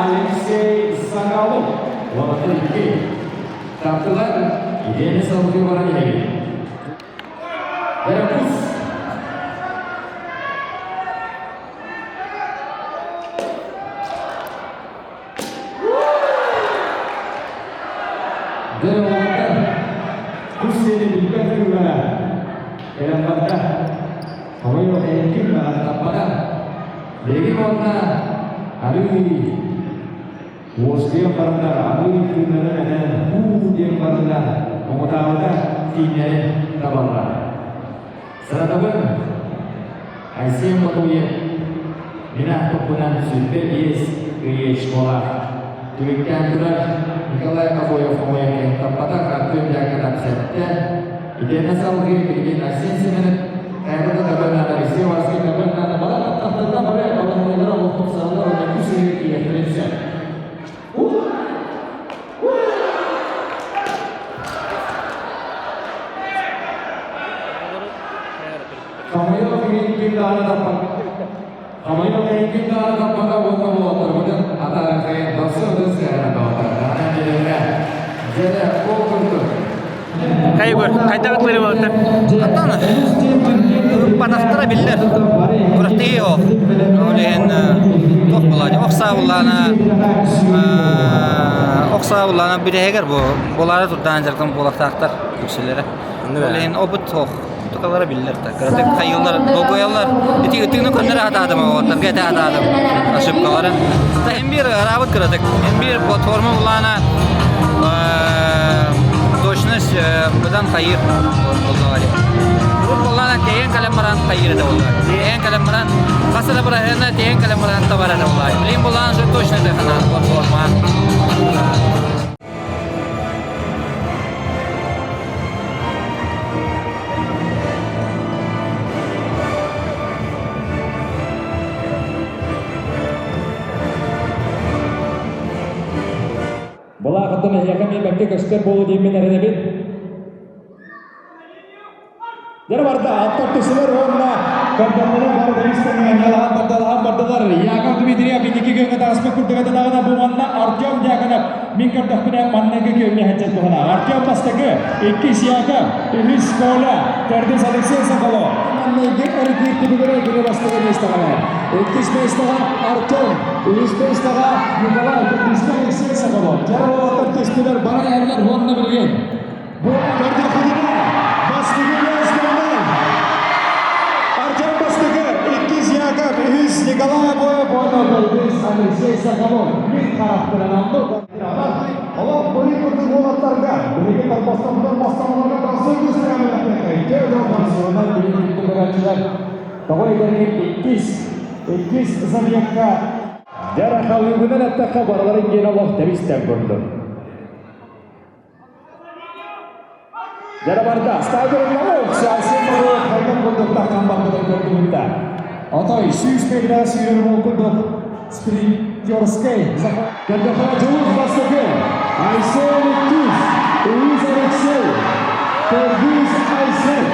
Алексей Соколов. Таптылар идеяны салгыы баран иһэбит. Веракус. Дьэ, уолаттар, кус сиэни билбэт кыыллара кэлэн барда. Хомойуох иһин ким даҕаны таппата. Билигин уонна арыый уоскуйан бараннар арыый тыыннарын этэн һуу диэн бараннар оҥотаабыта кииннэрин табаллар. Саратабын Айсен Ботуев мин аахпыппынан 25 ыйыачкалаах. Түмүктээн турар Николай Обоев хомойон таппатах Артем Дьяконов сэттэ. Итиэннэ салгыы билигин Арсен Семенов Хайбыта табыннаана Алексей Варский табыннаана бала таптахтарына бары балаһыанньалара олох тупсараллар уонна үс ыйы киирэртэрин сөп. Хамайа киһи даҕаны таппат. Хамайа киһи даҕаны таппата уонна уолаттарбытын атаарахайын тахса ытыс сыһана тоҕотор. Дьэрэ, ол курдук. Хайгыр, хайдах ытлары болтар? Аттан батахтара биллэр. Күрэхтэһии ол. Ол иһин туох буолаа ох саабыллаана ох саабыллаана бүтэһигэр бу булаары турдаан дьарыктан буолахтаахтар үксүлэрэ. Ол иһин опыт суох. Тукалара биллэр да. Кыратык хайыылар, долгуйаллар. Ити ытыгны көннөрө хатаатым, оҕоттарга этэ хатаатым ошибкалары. Та эмбир араабыт кыратык. Эмбир платформа булаана точность быдан хайыр боллоҕа Урут буоллаана тэйэн кэлэн баран хайыр этэ буолла. Тэйэн кэлэн баран хас да быраһыана тэйэн кэлэн баран табар этэ буолла. Билин буоллаана точно это ханаан платформа. Былаахыттан эһиэхэ эмиэ бэркэ көстөр буолуо диэммин эрэнэбин. Дьэ барда, аттар түсүлэр уонна көрдөхпүнэ бары тэбис-тэҥҥэ ньалаһан бардалаһан бардылар. Яков Дмитриев инники күөҥҥэ таҕыспыт курдук этэ даҕаны бу манна Артем Дьяконов мин көрдөхпүнэ манныгы күөҥҥэ сылдьар туһалаах. Артем бастакы, иккис Яков, үһүс Коля, төрдүс Алексей Соколов. Манныгы эргиир түбүгүрэ кини бастакы миэстэҕэ. Иккис миэстэҕэ Артем, үһүс миэстэҕэ Николай, төрдүскэ Алексей Соколов. Дьэ уолаттар түстүлэр, бара иһэллэр уонна билигин Бу көрдөххүтүнэ, бастакы миэстэни Артем бастакы, иккис Яков, үһүс Николай Обоев уонна төрдүс Алексей Соколов мин харахпынан оннук. Олох быһый курдук уолаттарга билигин тарбастарбытын басталларга тахсыы күүстээх билигин көрөөччүлэр тоҕо идэрин иккис иккис забегка Дьарахалыыбынан эттэххэ барыларын диэн олох тэбистэн курдук. Дьара барда, стадионнары Сиасин хайдах курдук таххан барбытын көрдүбүттэ. Отой 100 метрэ сүүрэр ол курдук спринтерскай Көрдөхө Дьулус бастакы, Айсен иккис, Уус Алексей, төрдүс Айсен.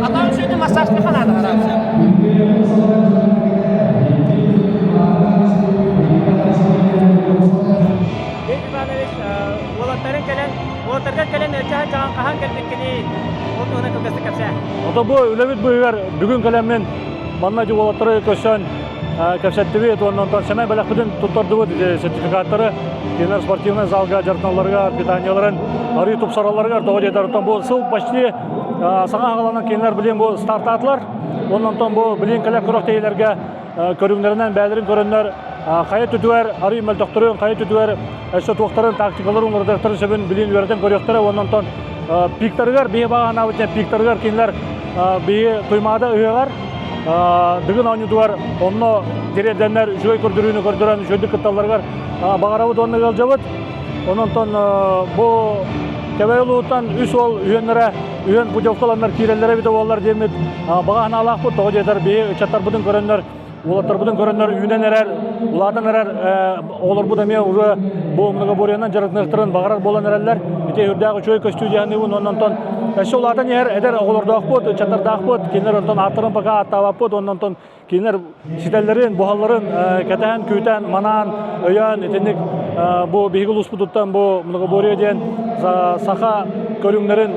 Атам сөйді массажны қанады қарап. Лев Иванович, уолаттарын кэлэн, уолаттарга кэлэн чаhan-чахан хаһан кэлбиккини ол туһунан кылгастык кэпсээ. Ото бу үлэбит быыһыгар бүгүн кэлэммин манна дьи уолаттары көрсөн кэпсэттибит уонна онтон сэмэй бэлэхпитин туттардыбыт сертификаттары кинилэр спортивнай залга дьарыктаналларыгар питанияларын арыы тупсаралларыгар тоҕо диэтэр оттон бу сыл почти саҥа аҕаланан кинилэр билин бу стартаатылар уонна онтон бу билин кэлэр күрэхтэһиилэргэ көрүҥнэринэн бэйэлэрин көрөннөр хайа түтүгэр арыы мөлтөхтөрүн хайа түтүгэр өссө туохтарын тактикаларын уларытыахтарын сөбүн билин үөрэтэн көрүөхтэрэ уонна онтон пиктарыгар биһи баҕанаабыт пиктарыгар кинилэр биһи Туймаада ыһыаҕар Дыгын оонньуутугар онно тириэрдэннэр үчүгэй көрдөрүүнү көрдөрөн үчүгэйдик кытталларыгар баҕарабыт уонна ыалдьабыт. Онон бу Кэбээйи улууһуттан үс уол үһүөннэрэ үһүөн путевкаланнар киирэллэрэ эбитэ буоллар диэммит баҕа санаалаахпыт. Тоҕо диэтэр биһи ыччаттарбытын көрөннөр уолаттарбытын көрөннөр үүнэн эрэр, улаатан эрэр оҕолорбут эмиэ уже бу многоборьенан дьарыктаныахтарын баҕарар буолан эрэллэр. Ити үрдээх үчүгэй көстүү диэхниибин уонна онтон өссө улаатан иһэр эдэр оҕолордоохпут, ыччаттардаахпыт, кинилэр онтон ааттарын пока ааттаабаппыт, уонна онтон кинилэр ситэллэрин, буһалларын кэтээн, күүтэн, манаан, өйөөн итинник бу биһиги улууспутуттан бу многоборье диэн саха көрүҥнэрин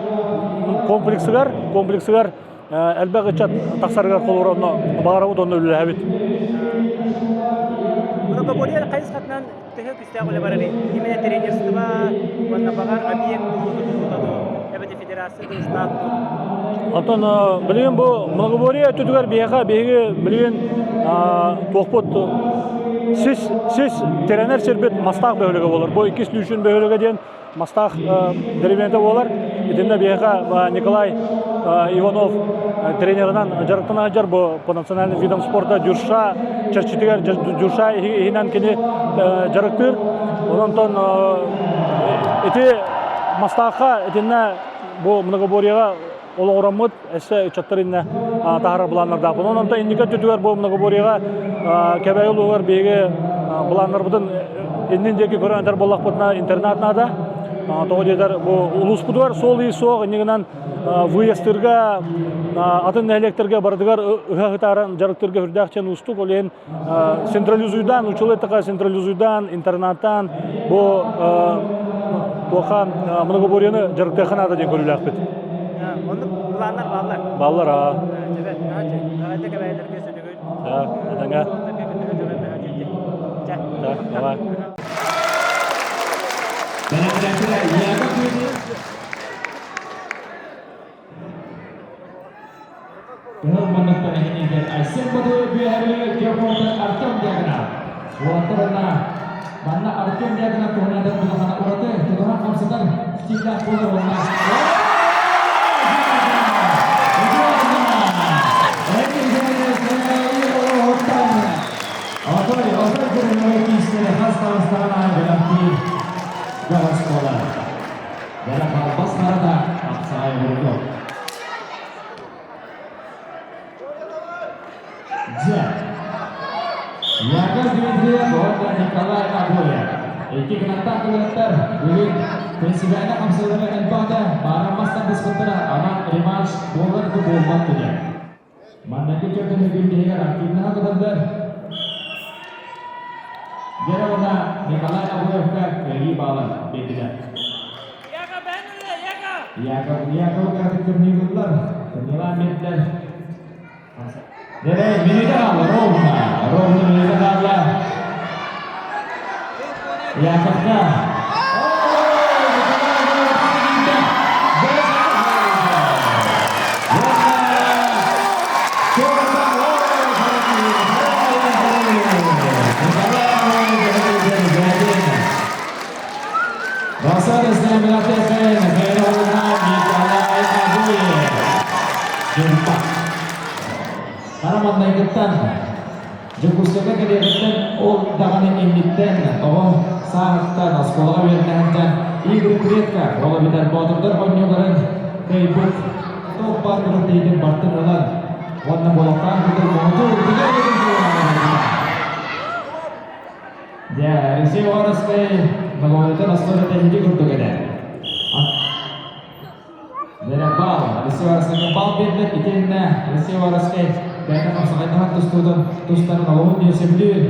комплексыгар, комплексыгар элбэх ыччат тахсарыгар холобура онно баҕарабыт онно үлэлэһэбит. Многоборье хайысхатынан төһө күүстээх үлэ барарый? Именно тренерство уонна баҕар объект тутуута дуу, эбэтэр федерация дуу, штат дуу? Онтон билигин бу многоборье өттүтүгэр биһиэхэ биһиги билигин туохпут сис сис тирэнэр сирбит Мастаах бөһүөлэгэ буолар. Бу иккис Лүүчүн бөһүөлэгэ диэн Мастаах дэриэбинэтэ буолар. Итиннэ биһиэхэ Николай Иванов тренерынан дьарыктана сылдьар бу по национальным видам спорта Дюрша чэрчитигэр Дюрша иһинэн кини дьарыктыыр. Онон ити Мастаахха итиннэ бу многоборьеҕа олоҕураммыт өссө ыччаттар иннэ таһаарар былааннардаахпын. Онон инники өттүтүгэр бу многоборьеҕа Кэбээйи улууһугар биһиги былааннарбытын иннин диэки көрөн этэр буоллахпытына интернат наада. Тоҕо диэтэр бу улууспутугар суол-иис суох иннигинэн выездтырга атын нэһилиэктэргэ барытыгар ыһа ытааран дьарыктырга үрдээх чен уустук ол иһин централизуйдаан учулай така централизуйдаан интернаттаан бу туоха многоборьены дьарыктыахха наада диэн көрүүлээхпит. Оннук планнар бааллар. Бааллар аа. Чэбэ, наһаа кэбээйилэргэ сөтөгүл. Да, этэҥэ. Да, давай. Кыһыл муннуктан иһинигэр Айсен Бодуев үөһэрли Кеопортан Артем Дьяконов. Уолаттар манна Артем Дьяконов туһунан улахан ураты тутуһан хамсатар стиллээх буолар уонна Отой, отой көрүҥҥэ киистэри хас таҕыстаҕын аайы бэлэхтиир бөҕөс буолар. Бэлэх албас харата хапсаҕай бурдук. Дьэ, Яков Дмитриев уонна Николай Обоев. Икки кынаттаах кылыаттар бүгүн принципиально хамсыылара элбэҕэ бааран мастан быспыттара анан реванш буолар да буолбат диэн. Маннайгы көрдөн бүгүн биһигэр активнаһа кытындар. Герона Николай Абуевка кыайыы баалын биэрдилэр. Яков Яков кыратык кымньыыллар, кымньыылаан биэрдилэр. Дere минута хаалла, ровно, ровно минута хаалла. Яковка. Хара маҥнайгыттан Дьокуускайга кэлиэҕиттэн ол даҕаны инниттэн оҕо сааһыттан оскуолаҕа үөрэнэһиттэн Игорь Кретка ол эбэтэр Боотурдар оонньууларын кыайбыт туох баар күрэхтэһиитин бартын ылан уонна буолахтаан курдук муҥутуур Дьэ, Алексей Уваровскай договоритын остуоруйата ити курдук этэ. Дьэ, бал, Алексей Уваровскайга бал биэрдэ, итиэннэ Алексей Уваровскай бэйэтэ хапсаҕайдаһан тустуутун тустарын олоҕун диэн сөбүлүүр.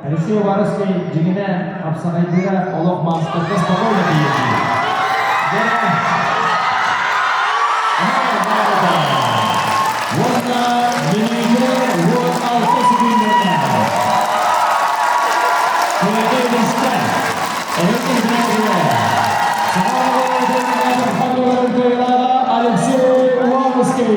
Алексей Уваровскай дьиҥинэ хапсаҕайдыыра олох маастарга спокойно тиийэр. Дьэ, уонна мүнүүтэ 16 секундэннэ. Кыайыы илистэ. Эһиги Алексей Уваровский.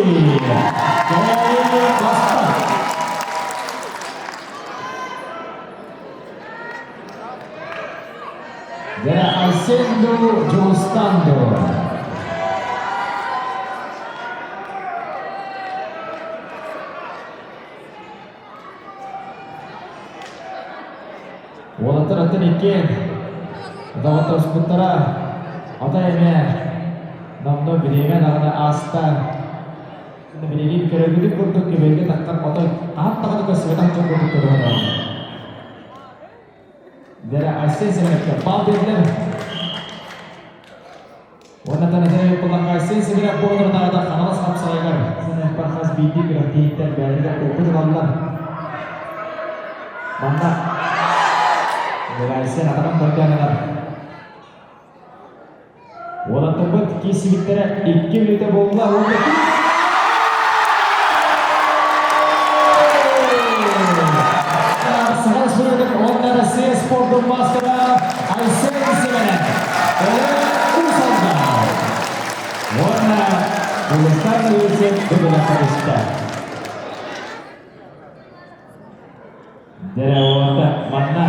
Della Giustando. Уолаттар аттан иккиэн доҕотторуспуттара ата эмэ номно бириэмэ даҕаны ааста. Билигин көрөргүтүн курдук көбөлгө тахтар отой хаһан даҕаны көрсүбэтэх дьон курдук көрүҥ Дэрэ Айсен Семеновка бал биэрдилэр. Уонна Танатарев буллахха Айсен Семенов буолар Хаҥалас хапсаҕайыгар Семеновтар хас биирдии күрэхтэһииттэн бэйэлэригэр опыт ылаллар. Манна Айсен атаҕын көрдөөн ылар. Уолаттарбыт киирсибиттэрэ икки мүнүүтэ буолла уонна Саха Республикатын уонна Россия спордун маастара Айсен Семенов Уус Алдан уонна Дагестан Ильин бүгүнэ көрүстэ. Дьэ, уонна манна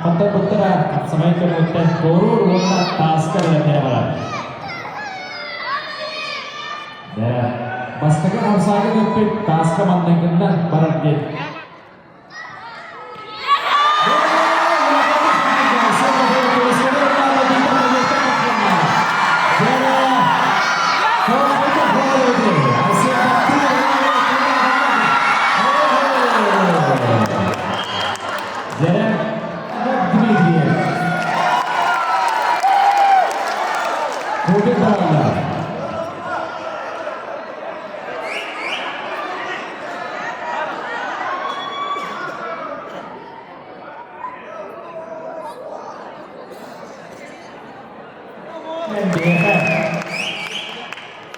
хотторбуттара хапсаҕай көмөттөн туоруур уонна тааска бэлэмнэрэ барар. Дьэ, бастакы хамсаака көппүт тааска манныгынан барар диэн. Дмитриев. Кубик бараллар.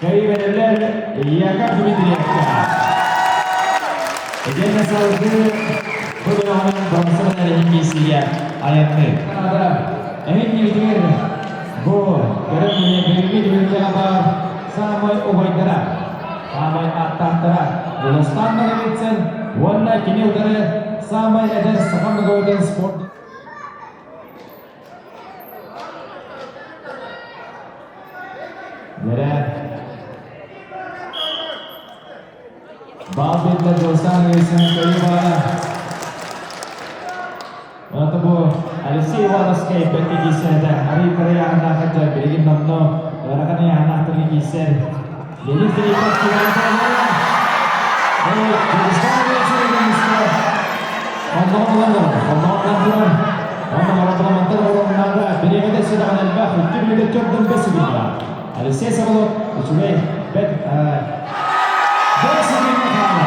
Кайвенелер Яков Дмитриевка. Эден салгы бұдырағының бұрынсығын әрекесіге аянны. Эһин бу көрөн бүгүҥҥү түһүлгэҕэ баар саамай убайдара, саамай аттаахтара Дьулустаан Ноговицын уонна кини утары саамай эдэр саха Ноговицын спорт Дьэрэ Бал биэрдэ Дьулустаан Ноговицын кыайыы баара. Онто бу Алексей Ивановскай бэркэ киирсэрэтэ арый кыра ыйааһыннаах билигин номно ыарахан ыйааһыннаахтарга киирсэр Леонид Филиппов Онноҕун ылан турар, онноҕун ылан турар. Онно Маратламантан оҕолоруннаада бириэмэтэ сүрэҕин элбэх, үтү мүнүүтэ төрдөн бэс үгүннэ. Алексей Соколов үчүгэй бэт бэс үгүннэ хаалла.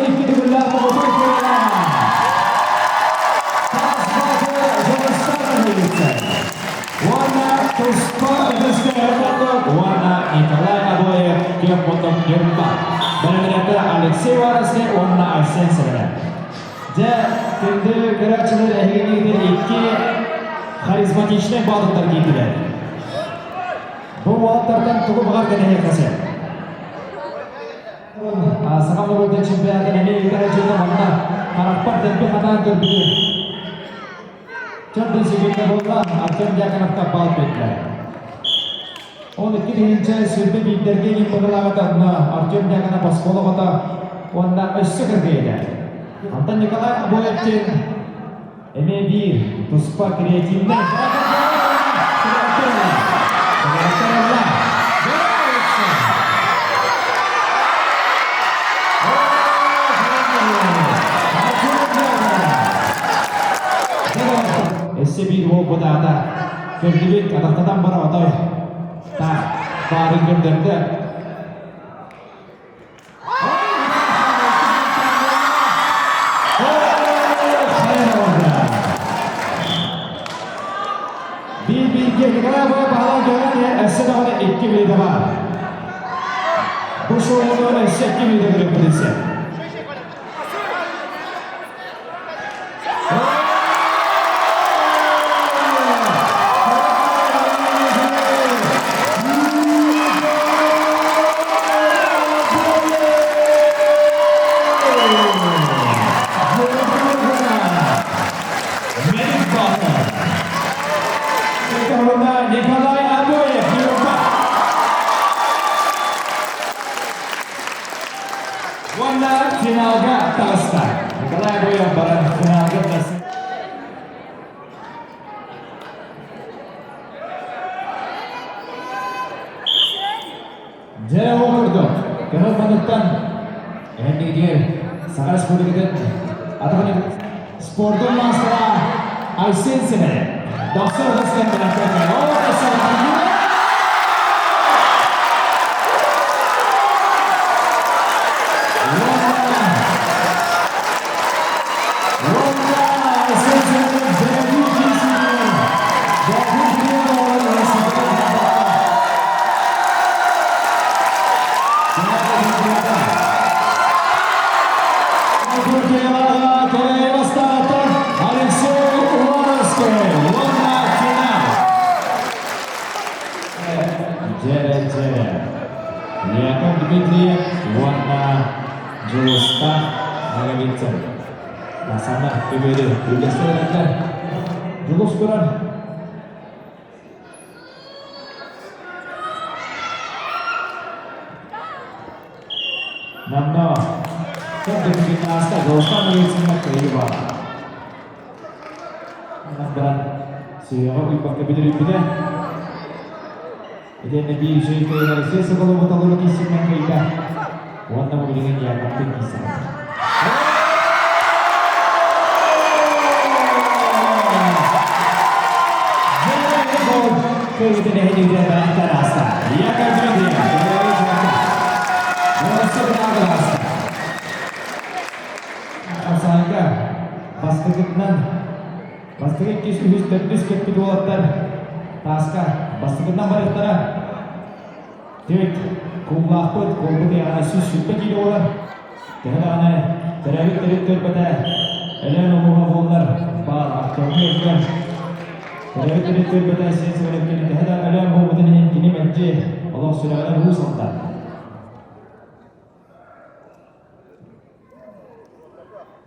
Икки төгүллээх моҕотой кыайыылааҕа. Таас Боотур Дьулустан Наговицын. Уонна туспа ытыска Эрмонтов уонна Николай Обоев Кемпотов Ньурба. Бэлэмнэнэтэ Алексей Варовский уонна Айсен Северов. Дьэ, күндү көрөөччүлэр эһигини икки харизматичнай боотурдар киирдилэр. Бу уолаттартан тугу баҕар кэтэһиэххэ сөп. Саха норуотун чемпионатын эмиэ ыытар дьыала манна харахпар дэлби хатаан көрбүтүм. Төрдүн секунда буолла, Артем Дьяконовка бал биэрдэ. Он икки тыһыынча сүүрбэ биирдэргэ иһин быһылааҕыта онно Артем Дьяконов оскуола оҕото уонна өссө кыргыйда. Антон Николай Обоевтин эмиэ биир туспа креативнай Өссө биир уолбут аата көрдүбүт, атахтатан бара отой таах баарын көрдөрдө. Биир-бииргэ Николай Абаев баһылаан көрөн өссө даҕаны икки мүнүүтэ баар. Бу шоуну өссө икки мүнүүтэ көрүөхпүтүн сөп. Николай Адоев, Ньурба. Уонна финалга таҕыста. Николай Адоев баран финалга тахса. Дьэ, ол курдук, кыһыл маныттан эһэннигитигэр Саха Республикатын атаҕын спордун маастара Айсен Семенов Дохсо Ростен Алексей Уваровский, уонна финал. Дьэрэ-дьэрэ. Яков Дмитриев уонна Дьулустаах Ноговицын. Насана көмөлө үллэстэр Дьулус көрөр. Манна Төрдүн Дьулустаах Ноговицыҥҥа кыайыы баар. Онон баран сүһүөҕэ уйбакка бүдүрүйбүтэ. Итиэннэ биир үчүгэй кыайан Алексей Соколову толору киирсиннэн кыайда. Уонна бу билигин Яковтын киирсэн. Кыайыытын эһиниитэ бэлэхтэр ааста. Яков Дмитриев, Хамсааҥҥа бастакытынан бастакы иккис үһүс төрдүс көппүт уолаттар тааска бастакытынан барыахтара. Түмүк кууллаахпыт, куулбут ыйаҕына 120 киилэ буолар. Төһө даҕаны төрөөбүт төрүт төрбөтө Өлөөн улууһа буоллар баар Артемҥа өтүгэр төрөөбүт төрүт төрбөтө син сибилэккини төһө да Өлөөн буолбутун иһин кини мэлдьи олох сүрэҕинэн уу салдар.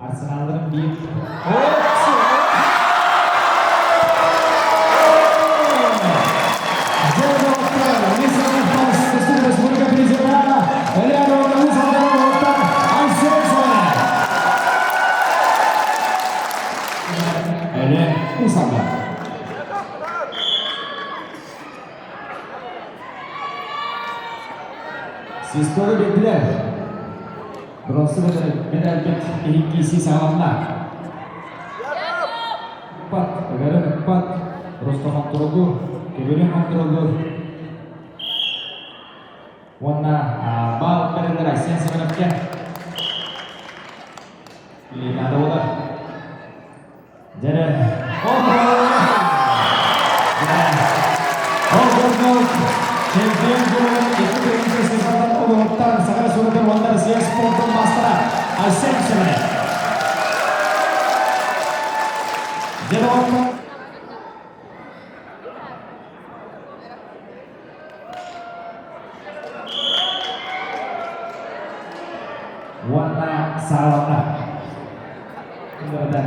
Арсеналларын биир Әле Усалдар. Свистогы биэрдилэр. Бронза медальбит иһин киирсии саҕаланна. Ыкпат, ыгарын ыкпат, просто хонтуругу, көбүрүн хонтуругу уонна баал бэриллэр Айсен Семеновка. Надо болар. Дьэрэ. Ол курдук, чемпион буолан 2 сезонтан олоҕуттан Саха Республикатын уонна Россия спордун маастара Айсен Семенов. Дьэ, доҕоттор, Уонна саалана. Кымырда.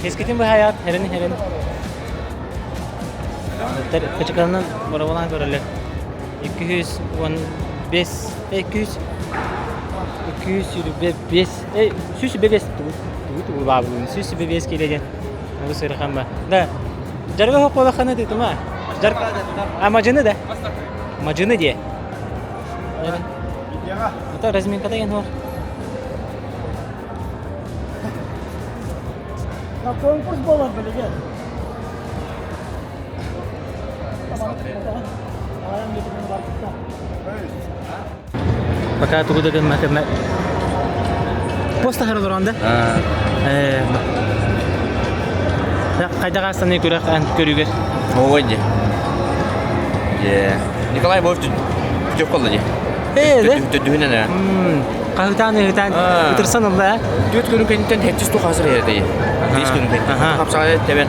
Хескитин быһаят, херин херин. Кычыканан бороболан көрөлөр. 215, 200 225, 125 тугу тугу баабылын 125 киле диэн бу сырхан ба. Да. Жарга хокколаханы тытыма. Жар А мажыны да. Мажыны де. Это разминка деген бар. Конкурс болар билеген. Пока тугу да гымматыма. Поста харалар да? Э. Қайда қастаны көрек ән көрүгер? Ой, де. Де. Николай Бович күтеп қалды де. Э, де? Дүхінен ә. Қағытан, қағытан, ытырсан алла, ә? Дүт күнін кенттен хәтсіз ту қазыр еді. Бес күнін кенттен. Қапсаға тебен.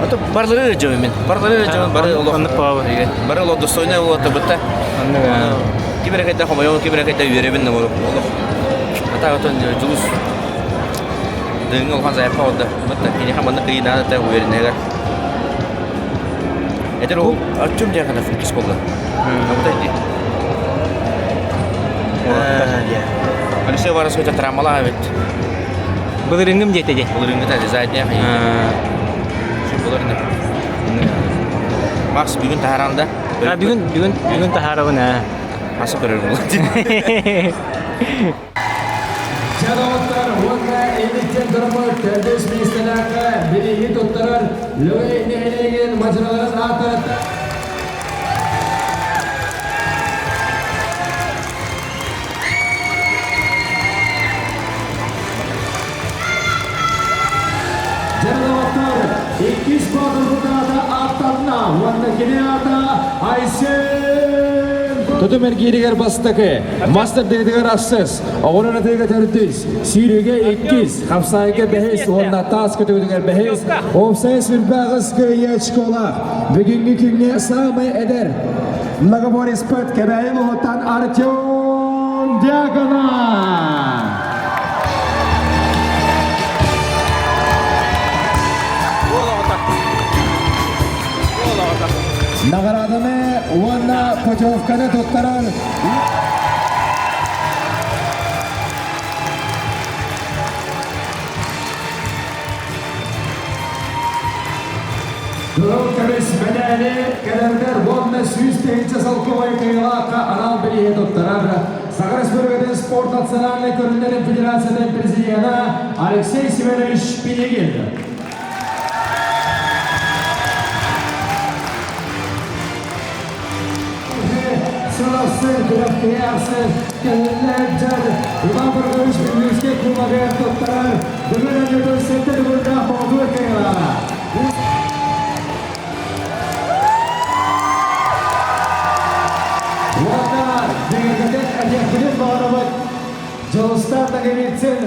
Ото барлары жөмін мен. Барлары жөмін, бары олох. Бары олох достойный олох бытта. Кибер кайда хомойон, кибер кайда үйребин олох. Ата отон жулус. Дыңы олхан заявка олды. Бытта кини хаманны кыйна та уверенеге. Этер ол Артем Дьяконов иккис болду. Абытай ди. Алексей Варас өтө травмалаах эбит. Былырынгым диэтэ ди. Былырынгыта задняк. Şu былырын. Макс бүгүн таһаранда. А бүгүн бүгүн бүгүн таһарабын аа. Асы көрөр болот. Чароттар уонна инниттен турмут төрдүс миэстэлээххэ билиги туттарар Лөгөй нэһилиэгин мадьыраларын ааттарыттан Дьаралаваттар иккис боотурбут аата ааттанна уонна кини аата Айсен Тутум эргииригэр бастакы, мастер дэгэтигэр ахсыс, оҕонон атыыга төрдүс, сүүрүүгэ иккис, хапсаайга бэһис уонна таас көтүгүтүгэр бэһис, уопсай сүрбэҕис кыайыы очколаах. Бүгүҥҥү күҥҥэ саамай эдэр многобореспыт Кэбээйи улууһуттан Артем Дьяконов! Наҕарааданы уонна путевканы туттарар Кыһыл көмүс мэдээли кэлэргэр уонна 100 000 солкуобай кыайыылаахха анал бирииһи туттарар Саха Республикатын спорт национальнай көрүҥнэрин федерациятын президена Алексей Семенович Пинигин. Сыласы күрэхтэһээхсэ кэллээччэр Иван Прокопьевич Миглинскэй кубогар туттарар бүгүн анньытын сэттэ төгүллээх боотур кыайыылааҕа. Уонна бигэргэтэн этиэхпитин баҕарабыт Дьулустаан Ноговицын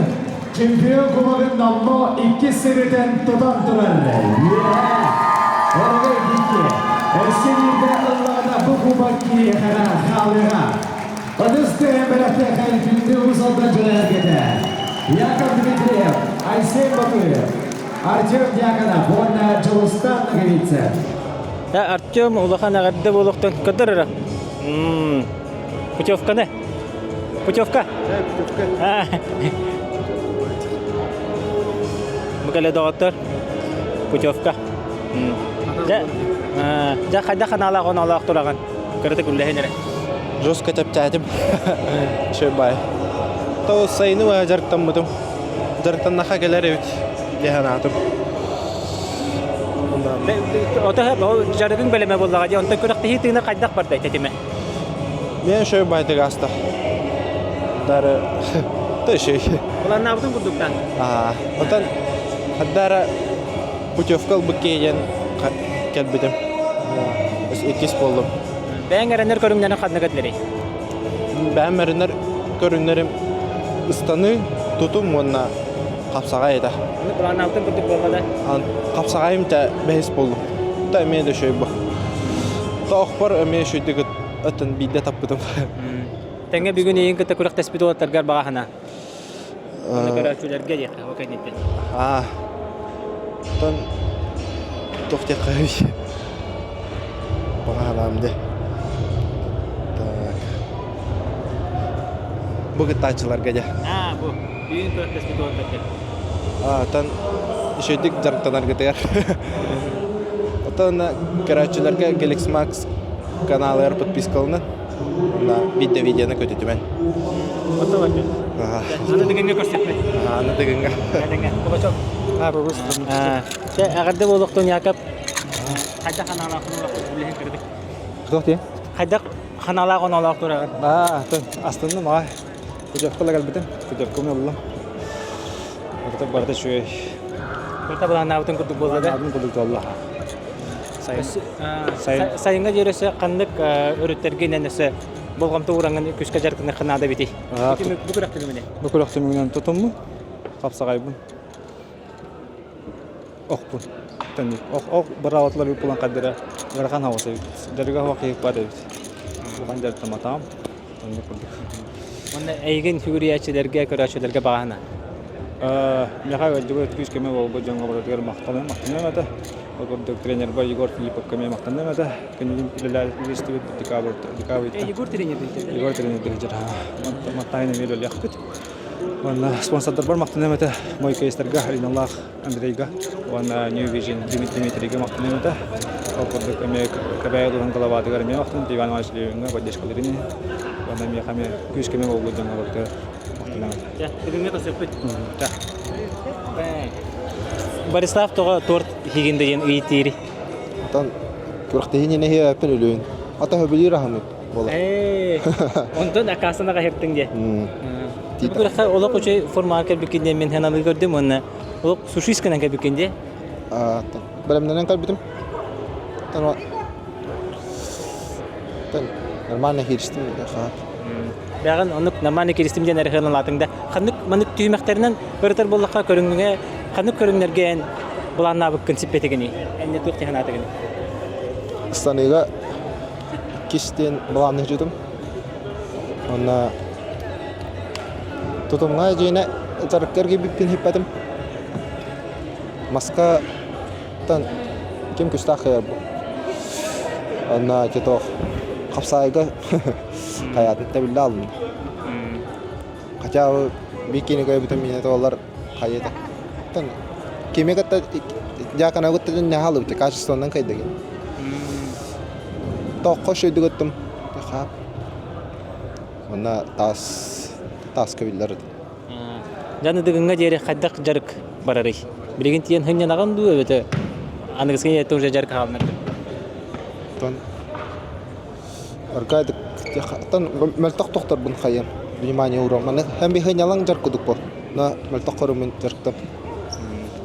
чемпион кубогын номнуо иккис сырыытын тутан турар. Үөһээ Өрөгөй диэки өссө биирдэ ыллаҕына бу кубок киһиэхэ хаалыаҕа. Ытыс тыаһын бэлэхтиэхэ күндү Уус Алдан дьоно эргэтэ. Яков Дмитриев, Айсен Ботуев, Артем Дьяконов уонна Дьулустаан Ноговицын. Артем улахан эҕэрдэ буолуохтун көрдөр эрэ. Путевканы. Путевка. Путевка. Бу кэлэ доҕоттор. Путевка. Дьэ, дьэ хайдах ханаалаах оноолоох тураҕын? Кырата күллэһин эрэ. Жестко тэптээтим. Үчүгэй бай. То сайыны быһа дьарыктаммытым. Дьарыктаннаха кэлэр эбит дии санаатым. Ото дьарыгыҥ бэлэмэ буоллаҕа дии. Онтон күрэхтэһии тыына хайдах барда тэтимэ? Мен үчүгэй байтык ааста. Дары то үчүгэй. Былааннаабытын курдуктан. Аа, оттон хаддара путевка ылбыт киһи диэн кэлбитим. Иккис буоллум. Бэйэҥ эрэнэр көрүҥнэрин ханнык этилэрий? Бэйэм эрэнэр көрүҥнэрим ыстаныы, тутум уонна хапсаҕай этэ. Былааннаабытын курдук буолла да? Хапсаҕайым да бэһис буоллум. Та эмиэ да үчүгэй бу. Та охпор эмиэ үчүгэйдик атын биирдэ таппытым. Тэҥҥэ бүгүн эйигин кытта күрэхтэспит уолаттаргар баҕа Оны көрөөччүлэргэ диэххэ, ол кэнниттэн. Аа, оттон туох диэххэ баҕа санаам дии. Так. Бу кыттааччыларга дьэ. Аа, бу. Бүгүн күрэхтэспит уолаттарга. Аа, оттон үчүгэйдик дьарыктанаргытыгар. Оттон көрөөччүлэргэ Galaxy Max каналыгар подпискаланын. Уонна биирдэ видеоны көтүтүмэн. Аны дыгыҥҥа көрсөхпүт. Аны дыгыҥҥа. Дыгыҥҥа. Кулачок. Чэ, эҕэрдэ буолуохтун Яков. Хайдах ханаалаах үлэһин кырдык. Туох диэн? Хайдах ханаалаах оноолоох тураҕын? Аа, астынным аҕай. Путевкала кэлбитим. Путевкам ыллым. Барыта барыта үчүгэй. Барыта былааннаабытын курдук буолла да? Былааннаабытын курдук буолла. Сайыҥҥа диэри өссө ханнык өрүттэргинэн өссө болҕомто уураҥҥын күүскэ дьарыктаныахха наада эбитий? Бу күрэх түмүгүнэн. Бу күрэх түмүгүнэн тутуммун, хапсаҕайбын, охпун. Ох, ох быраабатылар булан хаддара ыарахан хаҕыс эбит. Дьарыга суох киһи баар эбит. Улахан дьарыктаматаҕым. Оннук курдук. Уонна эйигин сүгүрүйээччилэргэ, көрөөччүлэргэ баҕаһына? Миэхэ ыалдьыбыт күүс-көмө буолбут дьоҥҥо барытыгар махтаным, махтаныам этэ. Ол курдук тренербар Егор Филипповка эмиэ махтаныам этэ. Кинилиин үлэлээбит декабрь декабрьтан. Егор тренердиир Егор тренердиир Маттаайын эмиэ үлэлиэхпит. Уонна спонсордарбар махтаныам этэ. Мой кейстарга Алиналаах Андрейга уонна New Vision Дмитрийга махтаныам этэ. Ол курдук эмиэ Кэбээйи улууһун главатыгар эмиэ махтаныам Иван Иванович Левиҥҥа поддержкаларын иһин. Уонна миэхэ эмиэ күүс-көмө буолбут дьоҥҥо барытыгар махтанабын. Дьэ, бүгүҥҥэ көрсүөхпүт. Борислав тоҕо торт иһигин да диэн ыйытыырый? Отон күрэхтэһиини нэһиэппин өлүүн. Ата хөбүлүүр аһымыт буолар. Ээ, онтон акаасана хаһыртыҥ диэ. Бу күрэххэ олох үчүгэй формаҕа кэлбиккин диэн мин саналыы көрдүм уонна олох сушисканан кэлбиккин диэ. Бэлэмнэнэн кэлбитим. Нормально кииристим Бэҕин оннук нормально кииристим диэн эрэ сыаналаатыҥ да. Ханнык маннык түһүмэхтэринэн ырытар буоллахха көрүҥҥэ ханнык көрүҥнэргэ эн былааннаабыккын сиппэтигиний? Эн не туох санаатыгын? Ыстаныыга иккис диэн былаанныыр Уонна тутумҥа дьиэнэ дьарыкка эргийбиппин иһиппэтим. Маскаттан ким күстээх кыайар бу. Онно ити туох хапсаайга хайаатын тэбиллэ алын. Хотя бы бикини көйбүтүм мине туолар хайыта. Кими кытта дьаакана кытта дьон качествонан кайдагин. Тоққо шөйдүгөттүм. Хаап. Онна таас тааска биллэр. Дьаны дыгыҥҥа диэри хайдах дьарык барарый? Билигин тиийэн сынньанаҕын дуу эбэтэ аныгыскы ийэтэ уже дьарык хаалынар Тон Аркадик тон мөлтөх тохторбун хайым внимание уурам. Маны һәм би хынялаң жар кудук бо. На мөлтөх көрүмүн жарктым.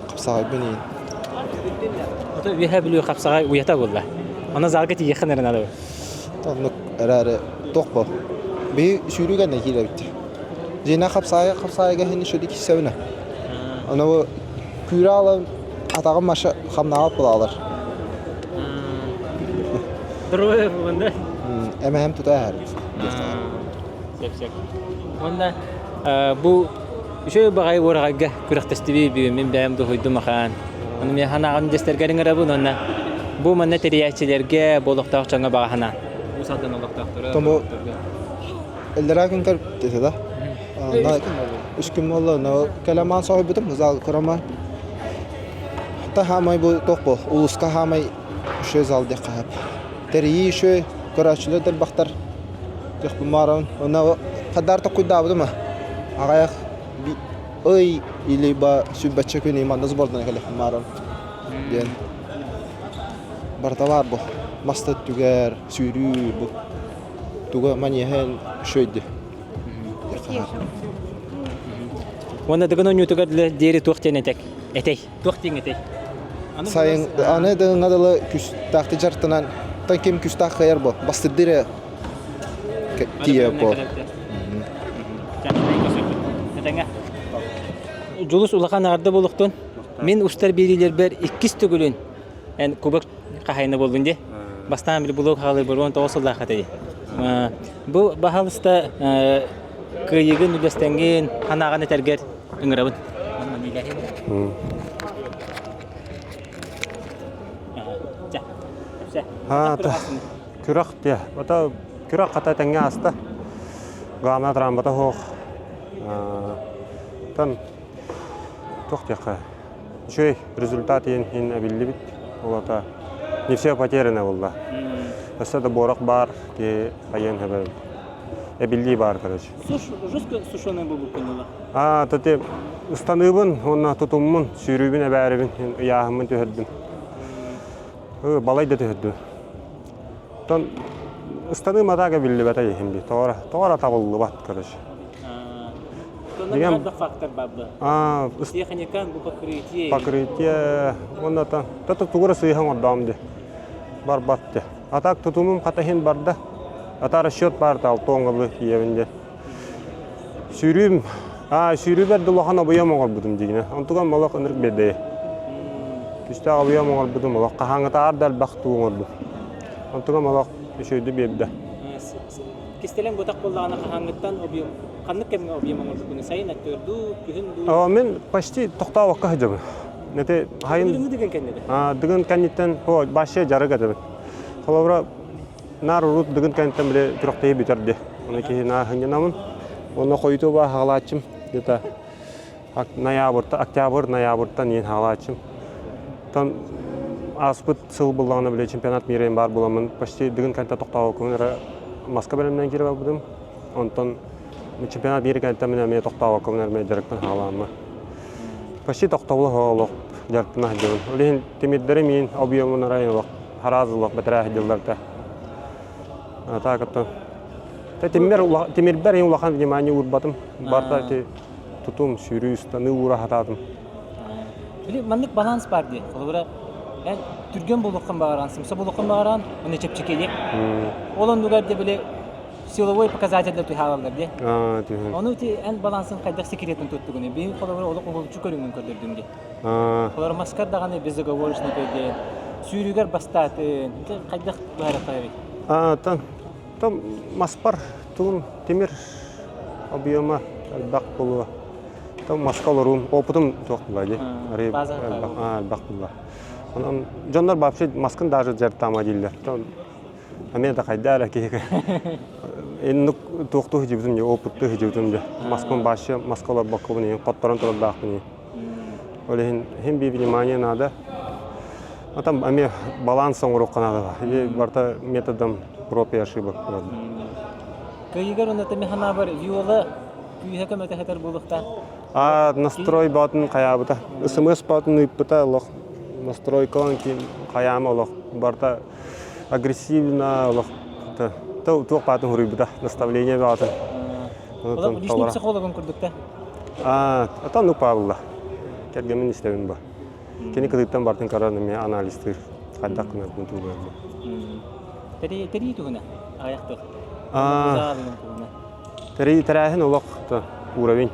Хапсаҕайбын иин. Ото үөһэ бүлүү хапсаҕай уйата буолла. Аны залга тиийиэххин эрэ наада. Оннук эрээри туох бо. Би сүүрүүгэн киирэбит. Дьиэнэ хапсаайа хапсаайга хини шөдү киссэбинэ. Аны бу күүрэ алан атаҕым маша хамнаабат булаалар. Здоровье бугунда. Эмэһэм тута эһэр. Сеп сеп. Уонна бу үчүгэй баҕайы уораҕайга күрэхтэстибии бүгүн мин бэйэм дуһуйдум ахаан. Ону мен ханаҕын дьэстэргэрин ырабын уонна бу манна тэрийээччилэргэ бу олохтоох дьоҥҥо баҕа санаан. Уус Алдан олохтоохторо. Тому Эллэрээ күн кэлбит да. Үс күн буолла, но кэлэмаан соһуйбутум, зал кыраман. Та хаамай бу туох бу, улууска хаамай үчүгэй зал диэххэ сөп. Тэрийии үчүгэй, көрөөччүлэр дэлбэхтэр диэхпин баарабын. Уонна хадаар токкуйдаабытым аҕыйах ый или ба сүүрбэччэ күн манна сбордан кэлиэхпин баарабын диэн. Барыта баар бу. Маста өттүгэр, сүүрүү бу. Туга манеһен үчүгэйди. Уонна дыгын оонньуутугар диэри туох диэн этэй? Этэй. Туох диэн этэй? Сайын аны дыгыҥҥа дылы күстаахты дьартынан тан ким күстаах кыайар бу бастырдыр тиийэ бу. Дьулус улахан аҕарда буолуохтун. Мин устар биэриилэрбэр иккис төгүлүн эн кубок хаһайына буоллун дии. Бастаан били блог хаалыы 19 сыллаах этэй. Бу баһалыста кыайыгын үлэстэҥҥин ханаҕын этэргэр ыҥырабын. Күрэх диэ. Ото күрэх хата тэҥҥэ ааста. Главное трамбата суох. Тон туох диэххэ Үчүгэй результат иһин иһин эбиллибит. Ол ата не все потеряно буолла. Өссө да буорах баар, киһи хайыан сөбө. Эбиллии баар, короче. Суш, жестко сушеная буолбуккун Аа, тати ыстаныыбын уонна тутуммун, сүүрүүбүн эбээрибин, ыйааһыммын түһэрдим. Балай да түһэрдим. Оттон ыстаныы матаага биллибэтэ иһин би. Тоҕо тоҕо табыллыбат, короче. Деген фактор бабы. Аа, Техникан бу покрытие. Покрытие уонна та тата тугура сыыһан ордоом ди. Барбат ди. А так тутумум хата барда. Ата расчет бар та алтоңгылы киевин ди. Сүүрүүм аа сүүрүүбэр да улахан обуйам оҥорбутум дигинэ. Онтуган молох ынырык биэрдэйэ. Түстээх обуйам оҥорбутум олох хаһааҥҥытааҕар да элбэх туу оҥордум. Онтуган молох үчүгэйдик биэрдэ. Кистэлэҥ бутах буоллаҕына хаһааҥҥыттан объем ханнык кэмҥэ объем оҥорбуккуну сайын өттүгэр дуу, күһүн дуу? Оо, мин почти тохтообокко сылдьабын. Ити хайын Дыгын дыгын кэннибин. Аа, дыгын кэнниттэн оо, вообще дьарык этибин. Холобура, наар урут дыгын кэнниттэн били күрэхтэһии бүтэр дии. Оны киһи наа сынньанабын. Онно хойутуу баа хаалааччым. Где-то ноябрьта, октябрь, ноябрьтан иин хаалааччым. Тон ааспыт сыл буллаҕына били чемпионат мира баар буламмын почти дыгын кэнтэ тохтообоккун эрэ маска бэлэмнээн киирэ барбытым. Онтон чемпионат мира кэнтэ мин эмиэ тохтообоккун эрэ дьарыкпын хаалааммын. Почти тохтобула олох дьарыктана сылдьабын. Ол иһин тимирдэри миин объемун арайын олох хараазылах бэтэрээ сылдьалларта. Так оттон тимир тимирбэр ең улахан внимание уурбатым. Барта ити тутум, сүүрүү, ыстаныы уура хатаатым. Били маннык баланс бар дии. Холобура, эн түргэн буолуоххун баҕаран, сымса буолуоххун баҕаран, уонна чэпчэки дии. Ол оннугар де били силовой показателлэр туһаалаллар дии. Ону ити эн балансын хайдах секретин туттугуну? Биһи холобура олох уһулуччу көрүҥүн көрдөрдүм дии. Холобура маскар даҕаны безоговорочно көрдүн. Сүүрүүгэр бастаатын. Хайдах быһаарыахтаах эбит? Тан там маспар тугум тимир объема элбэх буолуо. Там маска олоруум опытым туох була дии. Элбэх була. Онон дьоннор вообще маскын даже дьарыктаама дииллэр. Аме да хайда эрэ киһи иннук туохтуу сылдьыбытым дьэ опыттыы сылдьыбытым дьэ маскын бааччы маска олорбоккобун иһин хотторон турардаахпын иһин ол иһин иһин би внимание надо а там аме баланс оҥоруохха наада барыта методом проб и ошибок Кыйыгар уонна Тэмиһанаабар Виола күүһэ көмөтө хэтэр буолуохтаах. А настрой баатын хайаабыта. СМС баатын ыыппыта олох настройкалан ким хайаама олох барыта агрессивно олох туох баатын хуруйбута наставление баатын. Личный психологын курдук да. А, ата ну Павла. Кэргэмин истэбин ба. Кини кытыттан бартын каран эме анализтыр. Хайдах гынарбын тугуйарбын. Тэри тэри туһуна аяқтық. А, тэри тэрээһин олох уровень.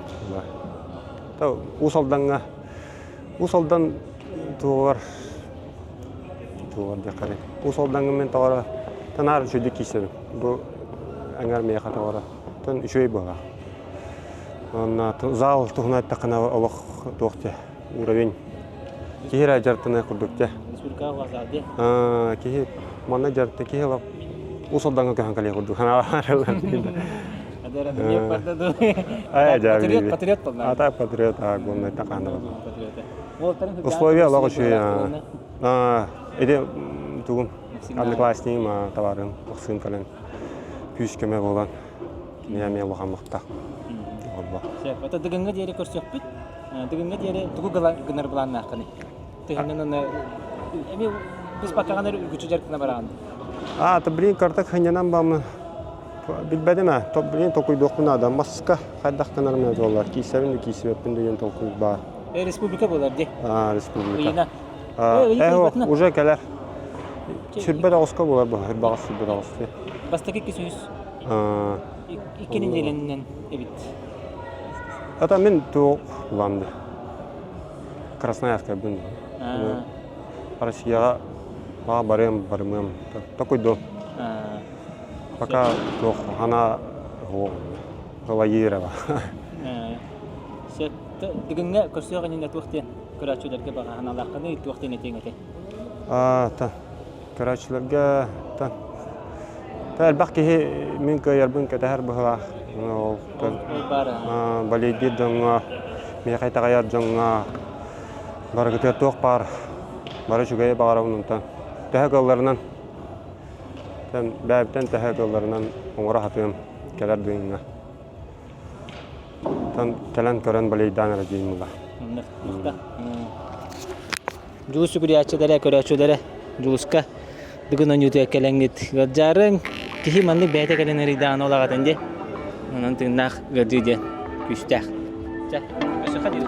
Та Уус Алдаҥҥа Уус Алдан туоҕар туоҕар диэххэ Уус Алдаҥҥа мен тоҕоро танаар үчүгэйдик киирсэбин. Бу эҥэр миэхэ тоҕоро тон үчүгэй буолар. Уонна зал туһунан эттэххинэ олох туох диэ уровень киһи эрэ дьарыктаныах курдук дьэ. Республикаҕа зал диэ. Киһи манна дьарыкта киһи олох Уус Алдаҥҥа көһөн кэлиэх курдук санаалар. Патриот, патриот А так патриот, а главное такана. Условия олох үчүгэй. Ити тугум одноклассникым товарым охсуун кэлэн күүс көмө буолан кинигэ эмиэ улахан махта. Сөп. Ото дыгыҥҥа диэри көрсөхпүт. Дыгыҥҥа диэри тугу гынар былааннааххыный? Тыһынан аны эми быспаккаҕын үргүчү дьарыктана бараҕын. А, то блин, картак хынньанан бамы билбэтим ээ. То блин толкуйдуохпун наада. Маска хайдах гынарым буоллар. Киисэбин да киисибэппин деген толкуй баар. Республика буолар дии. А, республика. Ыйына. Э, уже кэлэр. Сүрбэ тоҕуска буолар бу. Баҕас сүрбэ тоҕус дии. Бастакы икки сүүс. Икки нэдиэлэнэн эбит. Это мин туох булам Красноярскайбын. Россияҕа баҕа барыам, барымыам. Такой Пока туох хана ылайыыра Сөп. Бүгүҥҥэ көрсүөх иннинэ туох диэн көрөөччүлэргэ баҕа санаалааххыный, туох диэн этиэҥ этэй? Та көрөөччүлэргэ та та элбэх киһи мин кыайарбын кэтэһэр быһыылаах. Ол балейдиир дьоҥҥо, миэхэ итэҕэйэр дьоҥҥо барыгытыгар туох баар бары үчүгэйи баҕарабын онтон төһө кыалларынан бэйэбиттэн төһө кыалларынан оҥоро сатыам кэлэр дыҥҥа. Онтон кэлэн көрөн балейдаан эрэ диэн була. Дьулус сүгүрүйээччилэрэ, көрөөччүлэрэ Дьулуска бүгүн оонньуутугар кэлэҥҥит ыалдьаарыҥ. Киһи маннык бэйэтэ кэлэн эрийдэҕинэ ол аҕатын дии. Онон тыыннаах ыалдьыы диэн күүстээх. Чэ, өссө хадыы.